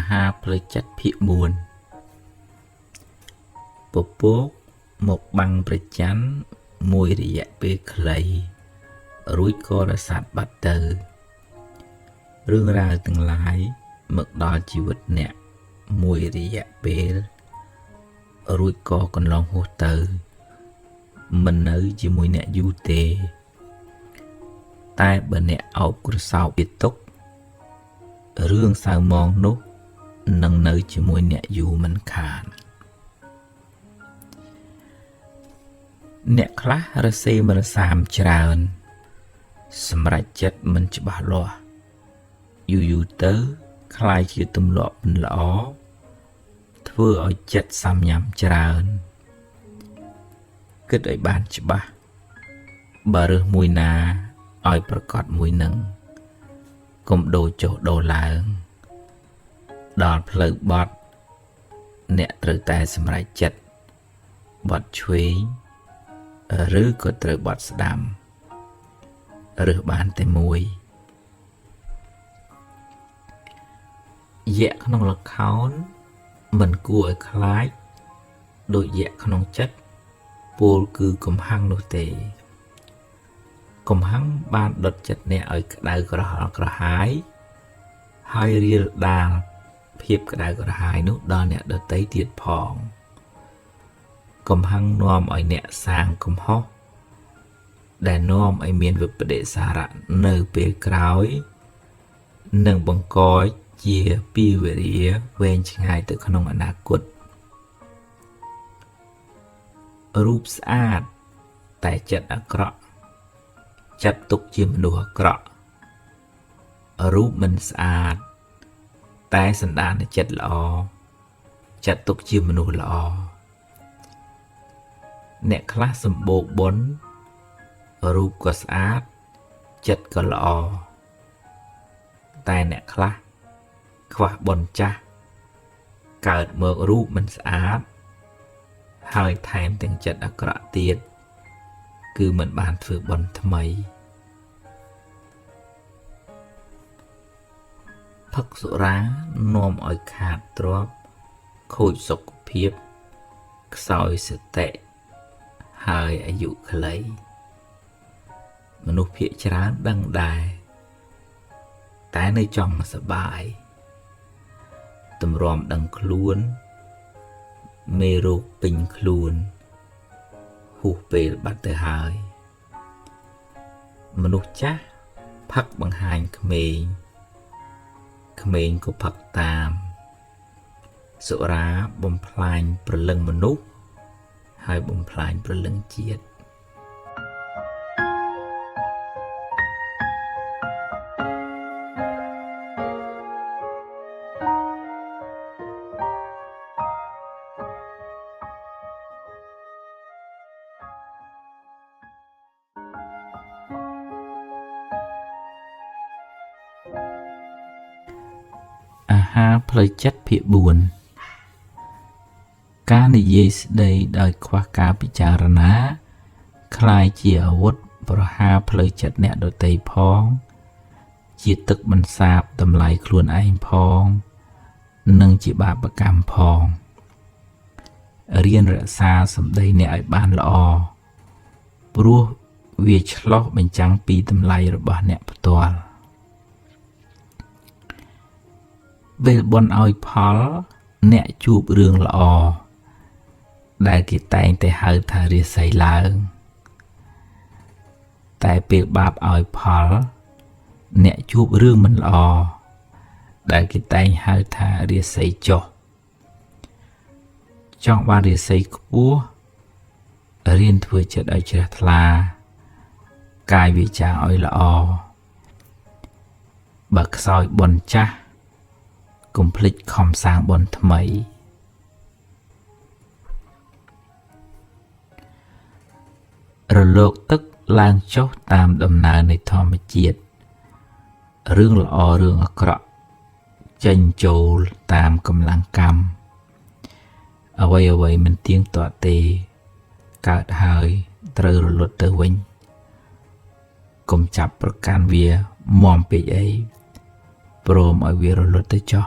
ហារផ្លូវចិត្តភាគ4ពពកមកបាំងព្រះច័ន្ទមួយរយៈពេលខ្លីរួចក៏រសាត់បាត់ទៅរឿងរ៉ាវទាំងឡាយមកដល់ជីវិតអ្នកមួយរយៈពេលរួចក៏កន្លងហួសទៅមិននៅជាមួយអ្នកយូរទេតែបើអ្នកអោបក្រសោបវាទុករឿងសៅមងនោះនឹងនៅជាមួយអ្នកយូរមិនខានអ្នកខ្លះរសេមរសាមច្រើនសម្រេចចិត្តមិនច្បាស់លាស់យូរយូរទៅក្លាយជាទម្លាប់មិនល្អធ្វើឲ្យចិត្តសាំញ៉ាំច្រើនគិតឲ្យបានច្បាស់បើរើសមួយណាឲ្យប្រកាសមួយនឹងកុំដូរចុះដូរឡើងដល់ផ្លូវបត់អ្នកត្រូវតែសម្រេចចិត្តបត់ឆ្វេងឬក៏ត្រូវបត់ស្ដាំរើសបានតែមួយយៈក្នុងល្ខោនមិនគួរឲ្យខ្លាចដូចយៈក្នុងចិត្តពោលគឺកំហឹងនោះទេកំហឹងបានដុតចិត្តអ្នកឲ្យក្តៅក្រហល់ក្រហាយហើយរាលដាលភាពក្តៅក្រហាយនោះដល់អ្នកដទៃទៀតផងកំហឹងនាំឲ្យអ្នកសាងកំហុសដែលនាំឲ្យមានវិបដិសារៈនៅពេលក្រោយនិងបង្កជាពីវេរាវែងឆ្ងាយទៅក្នុងអនាគតរូបស្អាតតែចិត្តអាក្រក់ចាត់ទុកជាមនុស្សអាក្រក់រូបមិនស្អាតតែសន្តានចិត្តល្អចាត់ទុកជាមនុស្សល្អអ្នកខ្លះសម្បូរបុណ្យរូបក៏ស្អាតចិត្តក៏ល្អតែអ្នកខ្លះខ្វះបុណ្យចាស់កើតមករូបមិនស្អាតហើយថែមទាំងចិត្តអាក្រក់ទៀតគឺមិនបានធ្វើបុណ្យថ្មីផឹកសុរានាំឲ្យខាតទ្រព្យខូចសុខភាពខ្សោយសតិហើយអាយុខ្លីមនុស្សភាគច្រើនដឹងដែរតែនៅចង់សប្បាយទម្រាំដឹងខ្លួនមេរោគពេញខ្លួនហួសពេលបាត់ទៅហើយមនុស្សចាស់ផឹកបង្ហាញក្មេងក្មេងក៏ផឹកតាមសុរាបំផ្លាញព្រលឹងមនុស្សហើយបំផ្លាញព្រលឹងជាតិអាហារផ្លូវចិត្តភាគ4ការនិយាយស្ដីដោយខ្វះការពិចារណាក្លាយជាអាវុធប្រហារផ្លូវចិត្តអ្នកដទៃផងជាទឹកបន្សាបតម្លៃខ្លួនឯងផងនិងជាបាបកម្មផងរៀនរក្សាសម្ដីអ្នកឲ្យបានល្អព្រោះវាឆ្លុះបញ្ចាំងពីតម្លៃរបស់អ្នកផ្ទាល់ពេលបុណ្យឲ្យផលអ្នកជួបរឿងល្អដែលគេតែងតែហៅថារាសីឡើងតែពេលបាបឲ្យផលអ្នកជួបរឿងមិនល្អដែលគេតែងហៅថារាសីចុះចង់បានរាសីខ្ពស់រៀនធ្វើចិត្តឲ្យជ្រះថ្លាកាយវាចាឲ្យល្អបើខ្សោយបុណ្យចាស់កុំភ្លេចខំសាងបុណ្យថ្មីរលកទឹកឡើងចុះតាមដំណើរនៃធម្មជាតិរឿងល្អរឿងអាក្រក់ចេញចូលតាមកម្លាំងកម្មអ្វីអ្វីមិនទៀងទាត់ទេកើតហើយត្រូវរលត់ទៅវិញកុំចាប់ប្រកាន់វាមាំពេកអីព្រមឲ្យវារលត់ទៅចុះ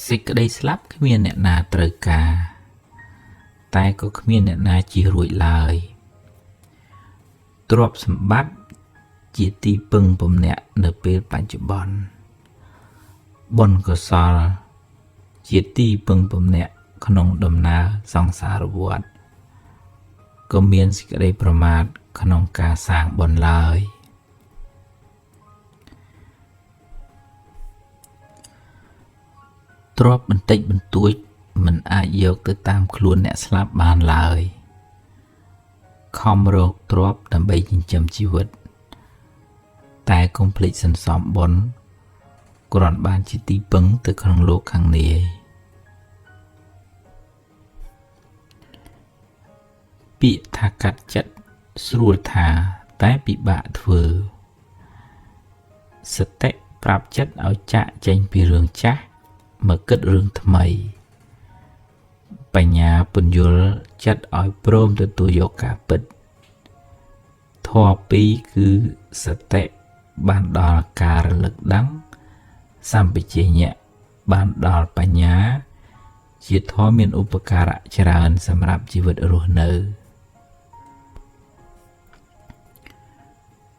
សេចក្តីស្លាប់គ្មានអ្នកណាត្រូវការតែក៏គ្មានអ្នកណាជៀសរួចឡើយទ្រព្យសម្បត្តិជាទីពឹងពំនាក់នៅពេលបច្ចុប្បន្នបុណ្យកុសលជាទីពឹងពំនាក់ក្នុងដំណើរសង្សារវដ្តក៏មានសេចក្តីប្រមាទក្នុងការសាងបុណ្យឡើយទ្រព្យបន្តិចបន្តួចមិនអាចយកទៅតាមខ្លួនអ្នកស្លាប់បានឡើយខំរកទ្រព្យដើម្បីចិញ្ចឹមជីវិតតែកុំភ្លេចសន្សំបុណ្យគ្រាន់បានជាទីពឹងទៅក្នុងលោកខាងនេះពាក្យថាកាត់ចិត្តស្រួលថាតែពិបាកធ្វើសតិប្រាប់ចិត្តឲ្យចាកចេញពីរឿងចាស់មកគិតរឿងថ្មីបញ្ញាពន្យល់ចិត្តឲ្យព្រមទទួលយកការពិតធម៌ពីរគឺសតិបានដល់ការរលឹកដឹងសម្បជញ្ញៈបានដល់បញ្ញាជាធម៌មានឧបការៈច្រើនសម្រាប់ជីវិតរស់នៅ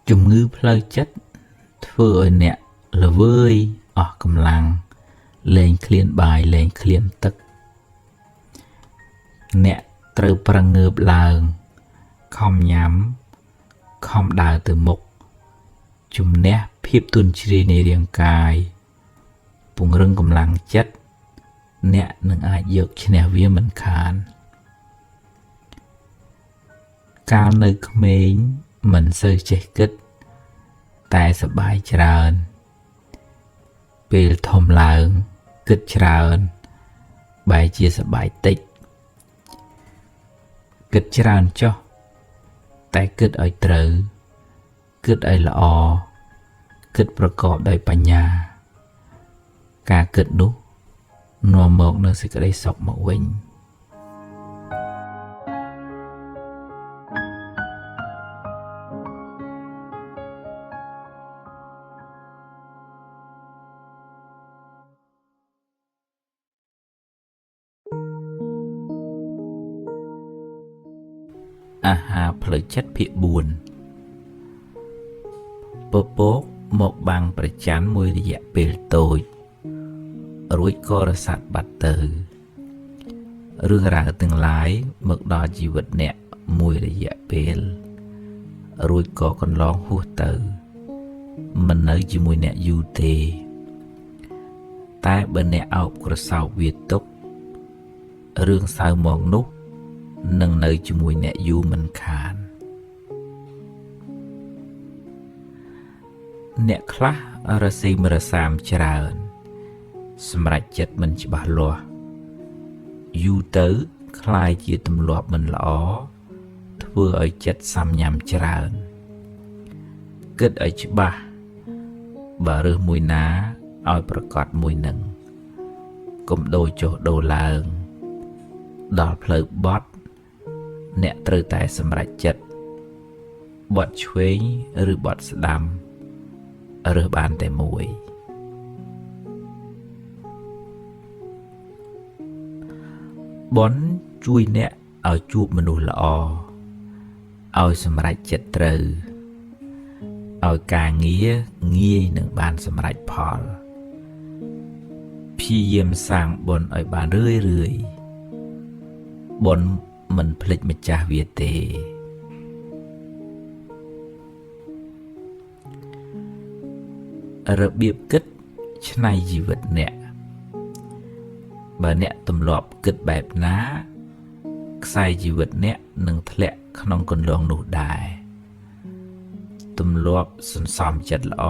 ជំងឺផ្លូវចិត្តធ្វើឲ្យអ្នកល្វើយអស់កម្លាំងលែងឃ្លានបាយលែងឃ្លានទឹកអ្នកត្រូវប្រឹងងើបឡើងខំញ៉ាំខំដើរទៅមុខជំនះភាពទន់ជ្រាយនៃរាងកាយពង្រឹងកម្លាំងចិត្តអ្នកនឹងអាចយកឈ្នះវាមិនខានកាលនៅក្មេងមិនសូវចេះគិតតែសប្បាយច្រើនពេលធំឡើងគិតច្រើនបែរជាសប្បាយតិចគិតច្រើនចុះតែគិតឲ្យត្រូវគិតឲ្យល្អគិតប្រកបដោយបញ្ញាការគិតនោះនាំមកនូវសេចក្តីសុខមកវិញអាហារផ្លូវចិត្តភាគ4ពពកមកបាំងប្រច័នមួយរយៈពេលតូចរួចក៏រសាត់បាត់ទៅរឿងរ៉ាវទាំងឡាយមកដល់ជីវិតអ្នកមួយរយៈពេលរួចក៏កន្លងហួសទៅមិននៅជាមួយអ្នកយូរទេតែបើអ្នកអោបក្រសោបវាទុករឿងសៅហ្មងនោះនឹងនៅជាមួយអ្នកយូរមិនខានអ្នកខ្លះរស៊ីមរសាមច្រើនសម្រេចចិត្តមិនច្បាស់លាស់យូរទៅក្លាយជាទម្លាប់មិនល្អធ្វើឲ្យចិត្តសាំញ៉ាំច្រើនគិតឲ្យច្បាស់បើរើសមួយណាឲ្យប្រកាសមួយនឹងកុំដូរចុះដូរឡើងដល់ផ្លូវបត់អ្នកត្រូវតែសម្រេចចិត្តបត់ឆ្វេងឬបត់ស្ដាំរើសបានតែមួយបុណ្យជួយអ្នកឲ្យជួបមនុស្សល្អឲ្យសម្រេចចិត្តត្រូវឲ្យការងារងាយនឹងបានសម្រេចផលព្យាយាមសាងបុណ្យឲ្យបានរឿយរឿយបុណ្យមិនភ្លេចម្ចាស់វាទេរបៀបគិតឆ្នៃជីវិតអ្នកបើអ្នកទម្លាប់គិតបែបណាខ្សែជីវិតអ្នកនឹងធ្លាក់ក្នុងគន្លងនោះដែរទម្លាប់សន្សំចិត្តល្អ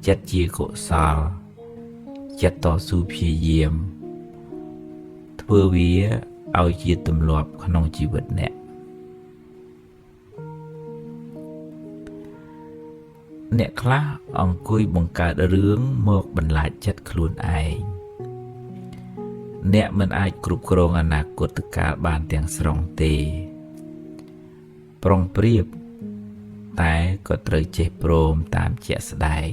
ចិត្តជាកុសលចិត្តតស៊ូព្យាយាមធ្វើវាឲ្យជាទម្លាប់ក្នុងជីវិតអ្នកអ្នកខ្លះអង្គុយបង្កើតរឿងមកបន្លាចចិត្តខ្លួនឯងអ្នកមិនអាចគ្រប់គ្រងអនាគតកាលបានទាំងស្រុងទេប្រុងប្រៀបតែក៏ត្រូវចេះព្រមតាមជាក់ស្ដែង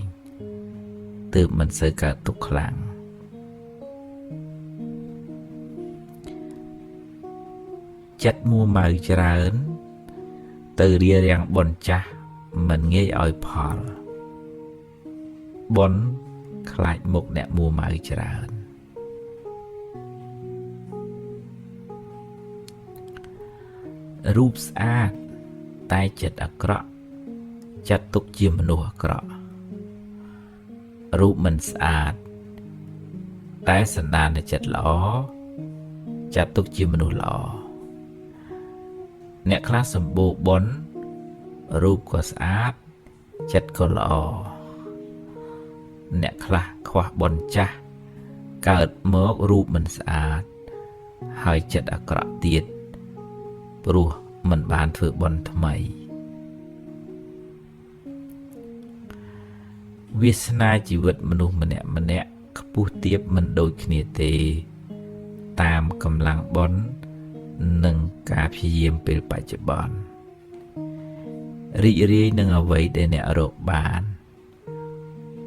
ទើបមិនសូវកើតទុក្ខខ្លាំង ចិត្តមួម៉ៅច្រើន ទៅរារាំងបុណ្យចាស់មិនងាយឲ្យផលបុណ្យខ្លាចមុខអ្នកមួម៉ៅច្រើនរូបស្អាតតែចិត្តអាក្រក់ចាត់ទុកជាមនុស្សអាក្រក់រូបមិនស្អាតតែសន្តានចិត្តល្អចាត់ទុកជាមនុស្សល្អអ្នកខ្លះសម្បូរបុណ្យរូបក៏ស្អាតចិត្តក៏ល្អអ្នកខ្លះខ្វះបុណ្យចាស់កើតមករូបមិនស្អាតហើយចិត្តអាក្រក់ទៀតព្រោះមិនបានធ្វើបុណ្យថ្មីវាសនាជីវិតមនុស្សម្នាក់ម្នាក់ខ្ពស់ទាបមិនដូចគ្នាទេតាមកម្លាំងបុណ្យនិងការព្យាយាមពេលបច្ចុប្បន្នរីករាយនឹងអ្វីដែលអ្នករកបាន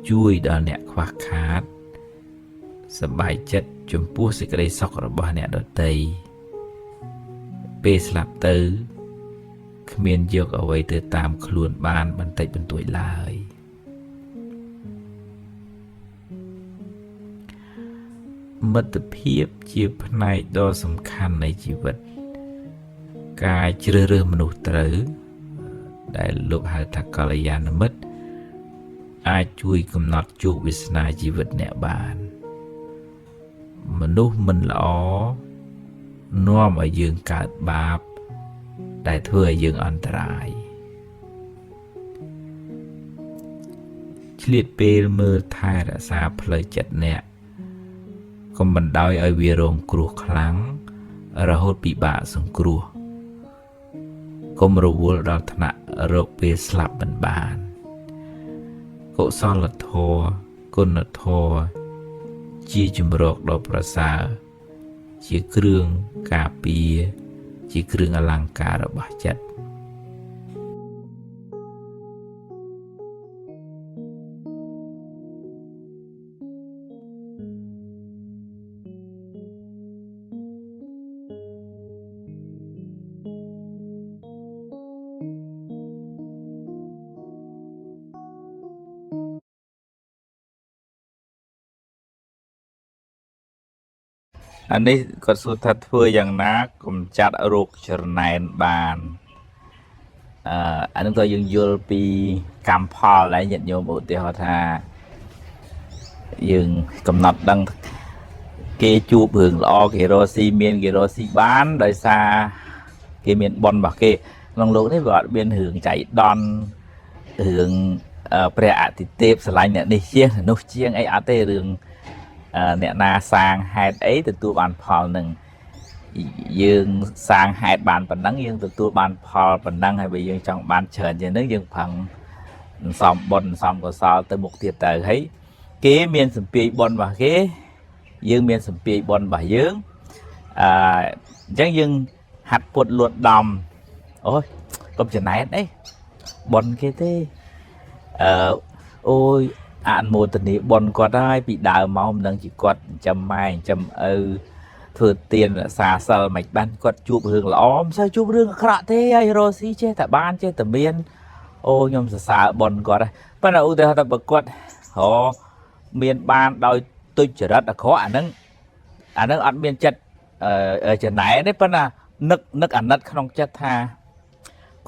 ជួយដល់អ្នកខ្វះខាតសប្បាយចិត្តចំពោះសេចក្តីសុខរបស់អ្នកដទៃពេលស្លាប់ទៅគ្មានយកអ្វីទៅតាមខ្លួនបានបន្តិចបន្តួចឡើយមិត្តភាពជាផ្នែកដ៏សំខាន់នៃជីវិតការជ្រើសរើសមនុស្សត្រូវដែលលោកហៅថាកល្យាណមិត្តអាចជួយកំណត់ជោគវាសនាជីវិតអ្នកបានមនុស្សមិនល្អនាំឲ្យយើងកើតបាបដែលធ្វើឲ្យយើងអន្តរាយឆ្លៀតពេលមើលថែរក្សាផ្លូវចិត្តអ្នកកុំបណ្ដោយឲ្យវារងគ្រោះខ្លាំងរហូតពិបាកសង្គ្រោះកុំរវល់ដល់ថ្នាក់រកពេលស្លាប់មិនបានកុសលធម៌គុណធម៌ជាជំរកដ៏ប្រសើរជាគ្រឿងការពារជាគ្រឿងអលង្ការរបស់ចិត្តអានេះគាត់សួរថាធ្វើយ៉ាងណាកំចាត់រោគច្រណែនបានអានឹងក៏យើងយល់ពីកម្មផលដែរញាតិញោមឧទាហរណ៍ថាយើងកំណត់ដឹងគេជួបរឿងល្អគេរកស៊ីមានគេរកស៊ីបានដោយសារគេមានបុណ្យរបស់គេក្នុងលោកនេះវាអត់មានរឿងចៃដន្យរឿងព្រះអតិទេពស្រឡាញ់អ្នកនេះជាងនោះជាងអីអត់ទេរឿងអ្នកណាសាងហេតុអីទទួលបានផលនឹងយើងសាងហេតុបានប៉ុណ្ណឹងយើងទទួលបានផលប៉ុណ្ណឹងហើយបើយើងចង់បានច្រើនជាងនឹងយើងប្រឹងសំបុណ្យសំកុសលទៅមុខទៀតទៅហើយគេមានសម្ពាយបុណ្យរបស់គេយើងមានសម្ពាយបុណ្យរបស់យើងអញ្ចឹងយើងហាត់ពុតលួតដំអូយកុំចំណែនអីបុណ្យគេទេអូយអនុមោទនាបុណ្យគាត់ហើយពីដើមមកមិនដឹងជាគាត់ចិញ្ចឹមម៉ែចិញ្ចឹមឪធ្វើទានរក្សាសិលមិនបានគាត់ជួបរឿងល្អមិនសូវជួបរឿងអាក្រក់ទេហើយរស់ស៊ីចេះតែបានចេះតែមានអូខ្ញុំសរសើរបុណ្យគាត់ហើយប៉ុន្តែឧទាហរណ៍ថាបើគាត់រមានបានដោយទុច្ចរិតអាក្រក់អាហ្នឹងអត់មានចិត្តចំណែនទេប៉ុន្តែនឹកអាណិតក្នុងចិត្តថា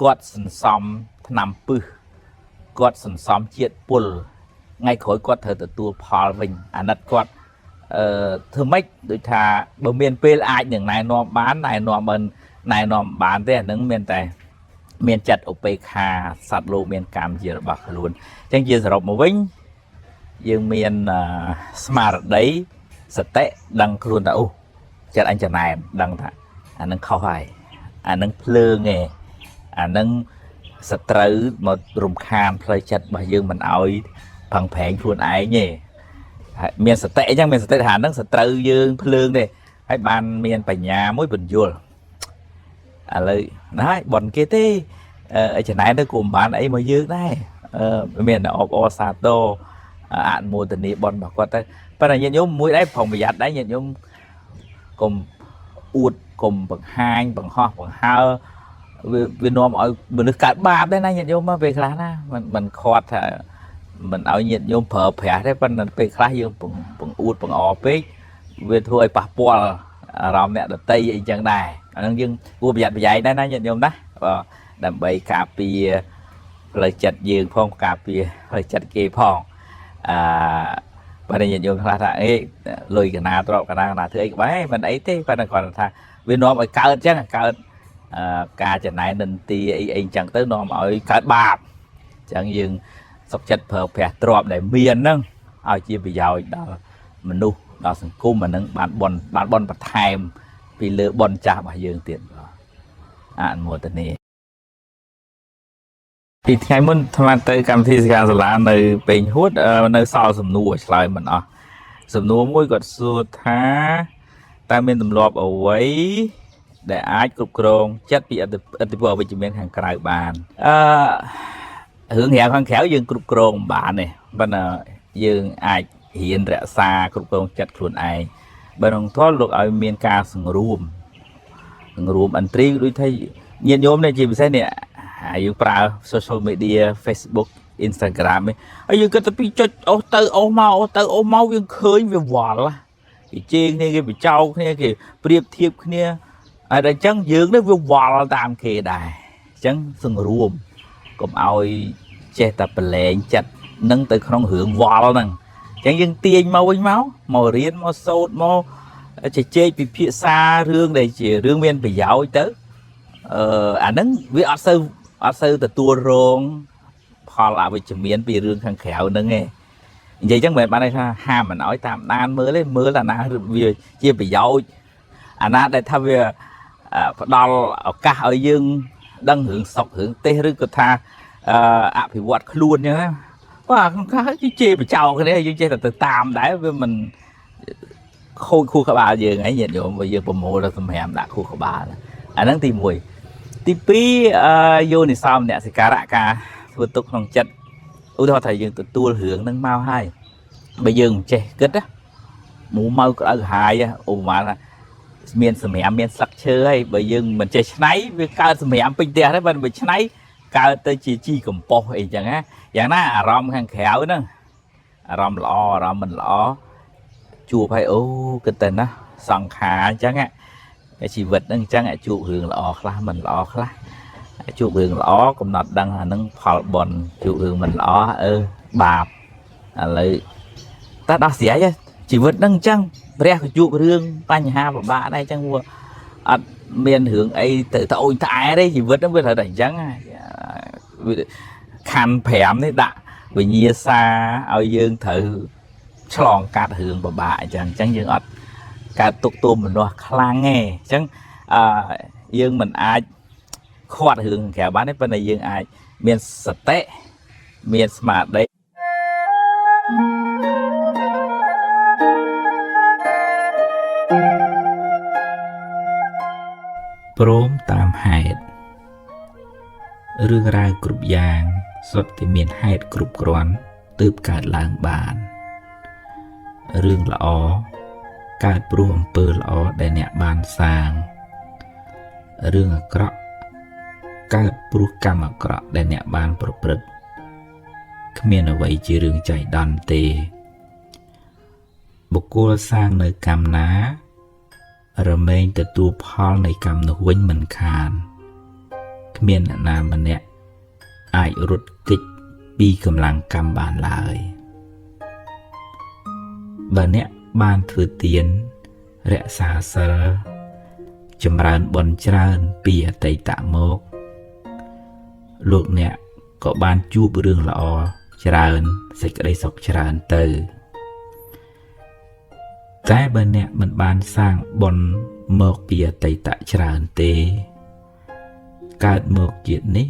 គាត់សន្សំថ្នាំពឹសគាត់សន្សំជាតិពុលថ្ងៃក្រោយគាត់ត្រូវទទួលផលវិញអាណិតគាត់ធ្វើម៉េចដូចថាបើមានពេលអាចនឹងណែនាំបានណែនាំមិនណែនាំបានទេអានឹងមានតែមានចិត្តឧបេក្ខាសត្វលោកមានកម្មជារបស់ខ្លួនអញ្ចឹងជាសរុបមកវិញយើងមានស្មារតីសតិដឹងខ្លួនថាអូចិត្តអញចំណែនដឹងថាអានឹងខុសហើយអានឹងភ្លើងឯងអានឹងសត្រូវមករំខានផ្លូវចិត្តរបស់យើងមិនអោយផឹងប្រែងខ្លួនឯងទេហើយមានសតិអញ្ចឹងមានសតិថាហ្នឹងសត្រូវយើងភ្លើងទេហើយបានមានបញ្ញាមួយបញ្យល់ឥឡូវណាហើយបនគេទេចំណែនទៅក៏មិនបានអីមកយើងដែរមានតែអបអរសាទរអនុមោទនាបនរបស់គាត់ទៅប៉ុន្តែញាតិញោមមួយដែរប្រុងប្រយ័ត្នដែរញាតិញោមកុំអួត កុំបង្ហាញបង្ហោះបង្ហើវានាំឲ្យមនុស្សកើតបាបដែរណាញាតិញោមពេលខ្លះណាមិនខាត់ថាមិនឲ្យញាតិញោមប្រើប្រាស់ទេប៉ុន្តែពេលខ្លះយើងបង្អួតបង្អពេកវាធ្វើឲ្យប៉ះពាល់អារម្មណ៍អ្នកដតីអីចឹងដែរអាហ្នឹងយើងគួរប្រយ័ត្នប្រយែងដែរណាញាតិញោមណាបាទដើម្បីការពារផ្លូវចិត្តយើងផងការពារផ្លូវចិត្តគេផងអឺបើញាតិញោមខ្លះថាអេលុយកណាទ្របកណាកណាធ្វើអីក្បែរមិនអីទេប៉ុន្តែគាត់ថាវានាំឲ្យកើតចឹងកើតការចំណែននិន្ទាអីអីចឹងទៅនាំឲ្យកើតបាបចឹងយើងសុខចិត្តប្រើប្រាស់ទ្របដែលមានហ្នឹងឲ្យជាប្រយោជន៍ដល់មនុស្សដល់សង្គមអាហ្នឹងបានបនបានបនបន្ថែមពីលើបនចាស់របស់យើងទៀតអនុមោទនាពីថ្ងៃមុនអាត្មាទៅកម្មវិធីសិក្ខាសាលានៅពេញហួតនៅសល់សំណួរឆ្លើយមិនអស់សំណួរមួយគាត់សួរថាតើមានទម្លាប់អ្វីដែលអាចគ្រប់គ្រងចិត្តពីឥទ្ធិពលអវិជ្ជមានខាងក្រៅបានអឺរឿងរ៉ាវខាងក្រៅយើងគ្រប់គ្រងមិនបានទេប៉ុន្តែយើងអាចរៀនរក្សាគ្រប់គ្រងចិត្តខ្លួនឯងបើក្នុងធម៌លោកឲ្យមានការសង្រួមឥន្ទ្រីដូចថាញាតិញោមនេះជាពិសេសនេះយើងប្រើ social media Facebook Instagram ហើយយើងគិតទៅពីចុចអូសទៅអូសមកអូសទៅអូសមកយើងឃើញវាវល់គេជេរគ្នាគេបញ្ចោគ្នាគេប្រៀបធៀបគ្នាហើយដល់អញ្ចឹងយើងនេះវាវល់តាមគេដែរអញ្ចឹងសង្រួមកុំឲ្យចេះតែប្រឡែងចិត្តនឹងទៅក្នុងរឿងវល់ហ្នឹងអញ្ចឹងយើងទាញមកវិញមករៀនមកសូត្រមកជជែកពិភាក្សារឿងដែលជារឿងមានប្រយោជន៍ទៅអាហ្នឹងវាអត់សូវទទួលរងផលអវិជ្ជមានពីរឿងខាងក្រៅហ្នឹងឯងនិយាយចឹងមិនបានន័យថាហាមមិនឲ្យតាមដានមើលទេមើលអាណាវាជាប្រយោជន៍អាណាដែលថាវាផ្ដល់ឱកាសឲ្យយើងដឹងរឿងសុខរឿងទេសឬក៏ថាអភិវឌ្ឍខ្លួនចឹងណាបាទក្នុងខ្លះគេជេរបចោគ្នាយើងចេះតែទៅតាមដែរវាមិនខូចខួរក្បាលយើងហ្នឹងញាតិញោមបើយើងប្រមូលដល់សម្រាមដាក់ខួរក្បាលអាហ្នឹងទី1ទី2យោនិសោមនសិការៈការធ្វើទុកក្នុងចិត្តឧទាហរណ៍ថាយើងទទួលរឿងហ្នឹងមកហើយបើយើងមិនចេះគិតណាមូម៉ៅក្តៅក្រហាយឧបមាថាមានសម្រាមមានស្លឹកឈើហើយបើយើងមិនចេះឆ្នៃវាកើតសម្រាមពេញផ្ទះដែរបើឆ្នៃកើតទៅជាជីកំប៉ុសអីចឹងណាយ៉ាងណាអារម្មណ៍ខាងក្រៅហ្នឹងអារម្មណ៍ល្អអារម្មណ៍មិនល្អជួបហើយអូគិតតែណាសង្ខារអញ្ចឹងជីវិតហ្នឹងអញ្ចឹងជួបរឿងល្អខ្លះមិនល្អខ្លះជួបរឿងល្អកំណត់ដឹងអាហ្នឹងផលបុណ្យជួបរឿងមិនល្អអឺបាបឥឡូវតែដោះស្រាយជីវិតហ្នឹងអញ្ចឹងព្រះក៏ជួបរឿងបញ្ហាពិបាកដែរអញ្ចឹងវាអត់មានរឿងអីទៅត្អូញត្អែទេជីវិតហ្នឹងវាត្រូវតែអញ្ចឹងខណ្ឌ5នេះដាក់វិញ្ញាសាឲ្យយើងត្រូវឆ្លងកាត់រឿងពិបាកអញ្ចឹងអញ្ចឹងយើងអត់កើតទុកទោមនស្សខ្លាំងទេអញ្ចឹងអឺយើងមិនអាចខាត់រឿងក្រៅបានទេប៉ុន្តែយើងអាចមានសតិមានស្មារតីព្រមតាមហេតុរឿងរ៉ាវគ្រប់យ៉ាងសុទ្ធតែមានហេតុគ្រប់គ្រាន់ទើបកើតឡើងបានរឿងល្អកើតព្រោះអំពើល្អដែលអ្នកបានសាងរឿងអាក្រក់កើតព្រោះកម្មអាក្រក់ដែលអ្នកបានប្រព្រឹត្តគ្មានអ្វីជារឿងចៃដន្យទេបុគ្គលសាងនៅកម្មណារមែងទទួលផលនៃកម្មនោះវិញមិនខានគ្មានអ្នកណាម្នាក់អាចរត់គេចពីកម្លាំងកម្មបានឡើយបើអ្នកបានធ្វើទានរក្សាសិលចម្រើនបុណ្យច្រើនពីអតីតមកលោកអ្នកក៏បានជួបរឿងល្អច្រើនសេចក្តីសុខច្រើនទៅតែបើអ្នកមិនបានសាងបុណ្យមកពីអតីតច្រើនទេកើតមកជាតិនេះ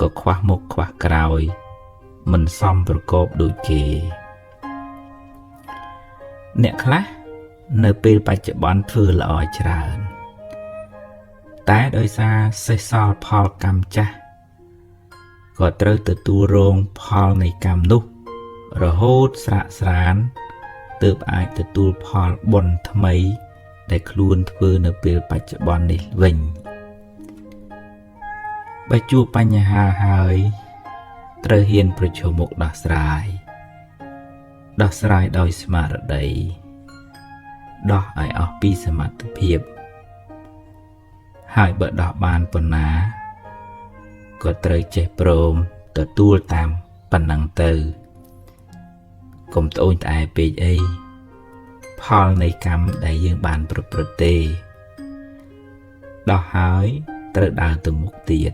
ក៏ខ្វះមុខខ្វះក្រោយមិនសមប្រកបដូចគេអ្នកខ្លះនៅពេលបច្ចុប្បន្នធ្វើល្អច្រើនតែដោយសារសេះសល់ផលកម្មចាស់ក៏ត្រូវទទួលរងផលនៃកម្មនោះរហូតស្រាកស្រានទើបអាចទទួលផលបុណ្យថ្មី ដែលខ្លួនធ្វើនៅពេលបច្ចុប្បន្ននេះវិញបើជួបបញ្ហាហើយត្រូវហ៊ានប្រឈមមុខដោះស្រាយដោះស្រាយដោយស្មារតីដោះឲ្យអស់ពីសមត្ថភាពហើយបើដោះបានប៉ុណ្ណាក៏ត្រូវចេះព្រមទទួលតាមប៉ុណ្ណឹងទៅកុំត្អូញត្អែពេកអីផលនៃកម្មដែលយើងបានប្រព្រឹត្តទេដោះហើយត្រូវដើរទៅមុខទៀត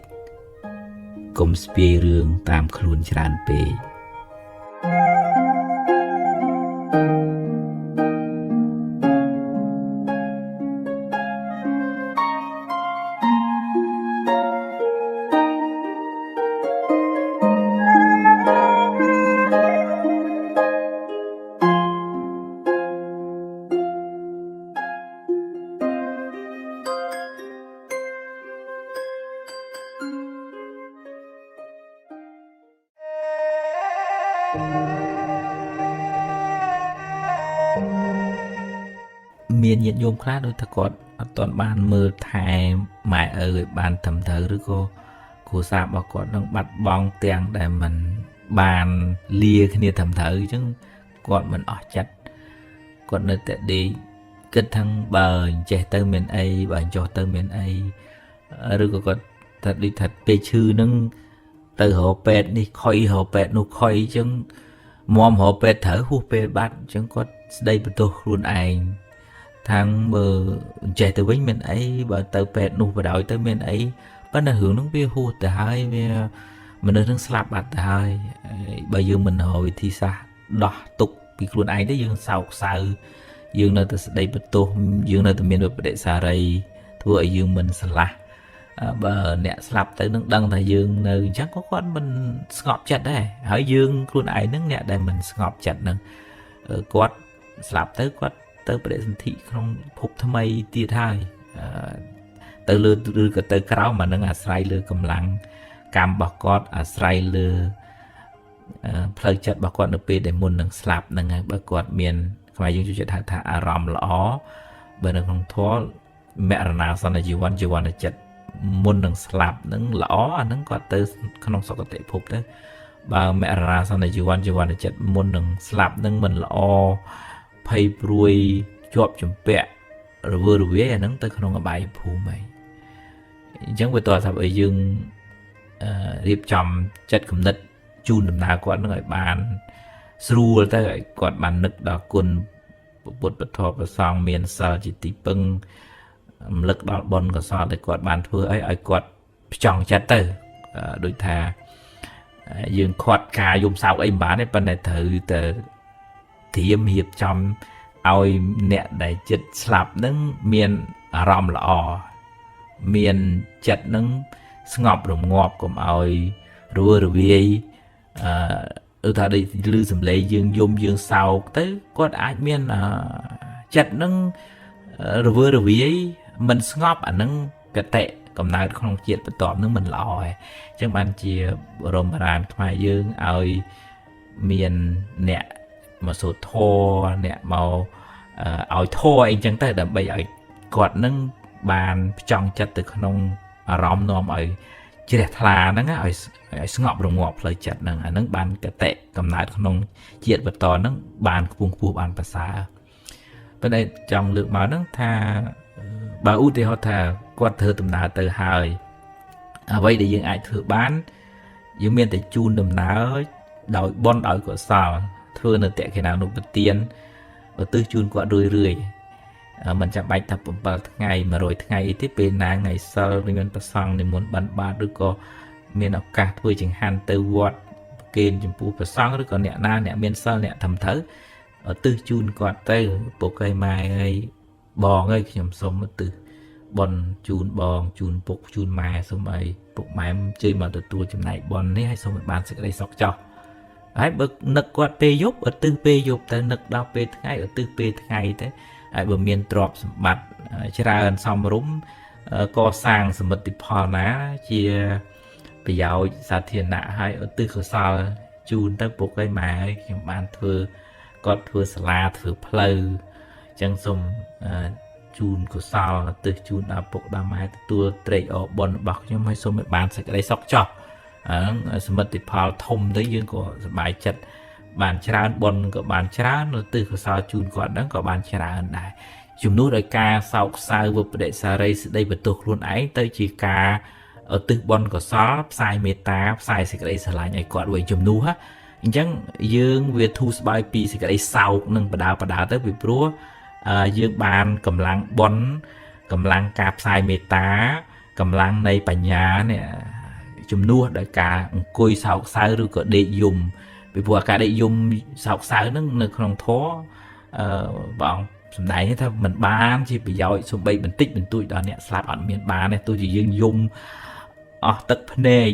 កុំស្ពាយរឿងតាមខ្លួនច្រើនពេក មានញាតិញោមខ្លះដូចថាគាត់អត់ទាន់បានមើលថែម៉ែឪឲ្យបានត្រឹមត្រូវឬក៏គ្រួសាររបស់គាត់នឹងបាត់បង់ទាំងដែលមិនបានលាគ្នាត្រឹមត្រូវអញ្ចឹងគាត់មិនអស់ចិត្តគាត់នៅតែដេកគិតថាបើអញ្ចេះទៅមានអីបើអញ្ចោះទៅមានអីឬក៏គាត់ថាដូចថាពេលឈឺនឹងទៅរកពេទ្យនេះខុយរកពេទ្យនោះខុយអញ្ចឹងមមរកពេទ្យត្រូវហួសពេលបាត់អញ្ចឹងគាត់ស្ដីបន្ទោសខ្លួនឯងថាងបើអញ្ចេះទៅវិញមានអីបើទៅពេទ្យនោះបដ ாய் ទៅមានអីប៉ុន្តែរឿងនោះវាហួសទៅហើយវាមនុស្សនឹងស្លាប់បាត់ទៅហើយបើយើងមិនរកវិធីសាស្ត្រដោះទុកពីខ្លួនឯងទៅយើងសោកសៅយើងនៅតែស្ដីបន្ទោសយើងនៅតែមានវិបដិសារីធ្វើឲ្យយើងមិនស្រឡះបើអ្នកស្លាប់ទៅនឹងដឹងថាយើងនៅអញ្ចឹងក៏គាត់មិនស្ងប់ចិត្តដែរហើយយើងខ្លួនឯងនឹងអ្នកដែលមិនស្ងប់ចិត្តនឹងគាត់ស្លាប់ទៅគាត់ទៅបដិសន្ធិក្នុងភពថ្មីទៀតហើយទៅលើឬក៏ទៅក្រោមអានឹងអាស្រ័យលើកម្លាំងកម្មរបស់គាត់អាស្រ័យលើផ្លូវចិត្តរបស់គាត់នៅពេលដែលមុននឹងស្លាប់ហ្នឹងហើយបើគាត់មានខ្មែរយើងចូលចិត្តហៅថាអារម្មណ៍ល្អបើនៅក្នុងធម៌មរណាសន្នជីវ័នជីវ័នចិត្តមុននឹងស្លាប់ហ្នឹងល្អអាហ្នឹងគាត់ទៅក្នុងសុគតិភពទៅបើមរណាសន្នជីវ័នជីវ័នចិត្តមុននឹងស្លាប់ហ្នឹងមិនល្អភ័យព្រួយជាប់ជំពាក់រវើរវាយអាហ្នឹងទៅក្នុងអបាយភូមិហើយអញ្ចឹងវាតើថាឲ្យយើងរៀបចំចិត្តគំនិតជូនដំណើរគាត់នឹងឲ្យបានស្រួលទៅឲ្យគាត់បាននឹកដល់គុណពុទ្ធពធប្រសង្ឃមានសិលជាទីពឹងរំលឹកដល់បុណ្យកុសលដែលគាត់បានធ្វើឲ្យគាត់ផ្ចង់ចិត្តទៅដូចថាយើងខាត់ការយំសោកអីមិនបានទេប៉ុន្តែត្រូវតែត្រៀមរៀបចំឲ្យអ្នកដែលចិត្តស្លាប់នឹងមានអារម្មណ៍ល្អមានចិត្តនឹងស្ងប់រងាប់កុំឲ្យរវើរវាយអឺថាដូចឮសំឡេងយើងយំយើងសោកទៅគាត់អាចមានចិត្តនឹងរវើរវាយមិនស្ងប់អានឹងកតិកំណើតក្នុងជាតិបន្ទាប់នឹងមិនល្អហើយអញ្ចឹងបានជាបរមរានខ្មែរយើងឲ្យមានអ្នកមកសូត្រធម៌អ្នកមកឲ្យធម៌អីចឹងទៅដើម្បីឲ្យគាត់នឹងបានផ្ចង់ចិត្តទៅក្នុងអារម្មណ៍នាំឲ្យជ្រះថ្លាហ្នឹងឲ្យស្ងប់រងាប់ផ្លូវចិត្តហ្នឹងអាហ្នឹងបានកតិកំណើតក្នុងជាតិបន្តហ្នឹងបានខ្ពង់ខ្ពស់បានប្រសើរប៉ុន្តែចង់លើកមកហ្នឹងថាបើឧទាហរណ៍ថាគាត់ធ្វើដំណើរទៅហើយអ្វីដែលយើងអាចធ្វើបានយើងមានតែជូនដំណើរដោយបុណ្យដោយកុសលធ្វើនៅតេខេណានុបទានឧទ្ទិសជូនគាត់រឿយរឿយមិនចាំបាច់ថា7ថ្ងៃ100ថ្ងៃអីទេពេលណាថ្ងៃសិលមានប្រសង់និមន្តបិណ្ឌបាតឬក៏មានឱកាសធ្វើចង្ហាន់ទៅវត្តប្រគេនចំពោះប្រសង់ឬក៏អ្នកណាអ្នកមានសិលអ្នកធំត្រូវឧទ្ទិសជូនគាត់ទៅពុកអីម៉ែអីបងអីខ្ញុំសូមឧទ្ទិសបុណ្យជូនបងជូនពុកជូនម៉ែសូមឲ្យពុកម៉ែជួយមកទទួលចំណែកបុណ្យនេះឲ្យសូមឲ្យបានសេចក្តីសុខចោះហើយបើនឹកគាត់ពេលយប់ឧទ្ទិសពេលយប់ទៅនឹកដល់ពេលថ្ងៃឧទ្ទិសពេលថ្ងៃទៅហើយបើមានទ្រព្យសម្បត្តិច្រើនសមរម្យកសាងសមិទ្ធផលណាជាប្រយោជន៍សាធារណៈហើយឧទ្ទិសកុសលជូនទៅពុកឲ្យម៉ែឲ្យខ្ញុំបានធ្វើគាត់ធ្វើសាលាធ្វើផ្លូវអញ្ចឹងសូម ជូនកុសលឧទ្ទិសជូនដល់ពុកដល់ម៉ែទទួលត្រេកអរបុណ្យរបស់ខ្ញុំហើយសូមឲ្យបានសេចក្តីសុខចោះអាហ្នឹងសមិទ្ធផលធំទៅយើងក៏សប្បាយចិត្តបានច្រើនបុណ្យក៏បានច្រើនឧទ្ទិសកុសលជូនគាត់ហ្នឹងក៏បានច្រើនដែរជំនួសដោយការសោកសៅវិបដិសារីស្ដីបន្ទោសខ្លួនឯងទៅជាការឧទ្ទិសបុណ្យកុសលផ្សាយមេត្តាផ្សាយសេចក្តីស្រឡាញ់ឲ្យគាត់វិញជំនួសអញ្ចឹងយើងវាធូរស្បើយពីសេចក្តីសោកនឹងបដាបដាទៅពីព្រោះយើងបានកម្លាំងបុណ្យកម្លាំងការផ្សាយមេត្តាកម្លាំងនៃបញ្ញានេះជំនួសដោយការអង្គុយសោកសៅឬក៏ដេកយំពីព្រោះអាការដេកយំសោកសៅហ្នឹងនៅក្នុងធម៌អឺព្រះអង្គសម្ដែងថាมันបានជាប្រយោជន៍សំបីបន្តិចបន្តួចដល់អ្នកស្លាប់អត់មានបានទេទោះជាយើងយំអស់ទឹកភ្នែក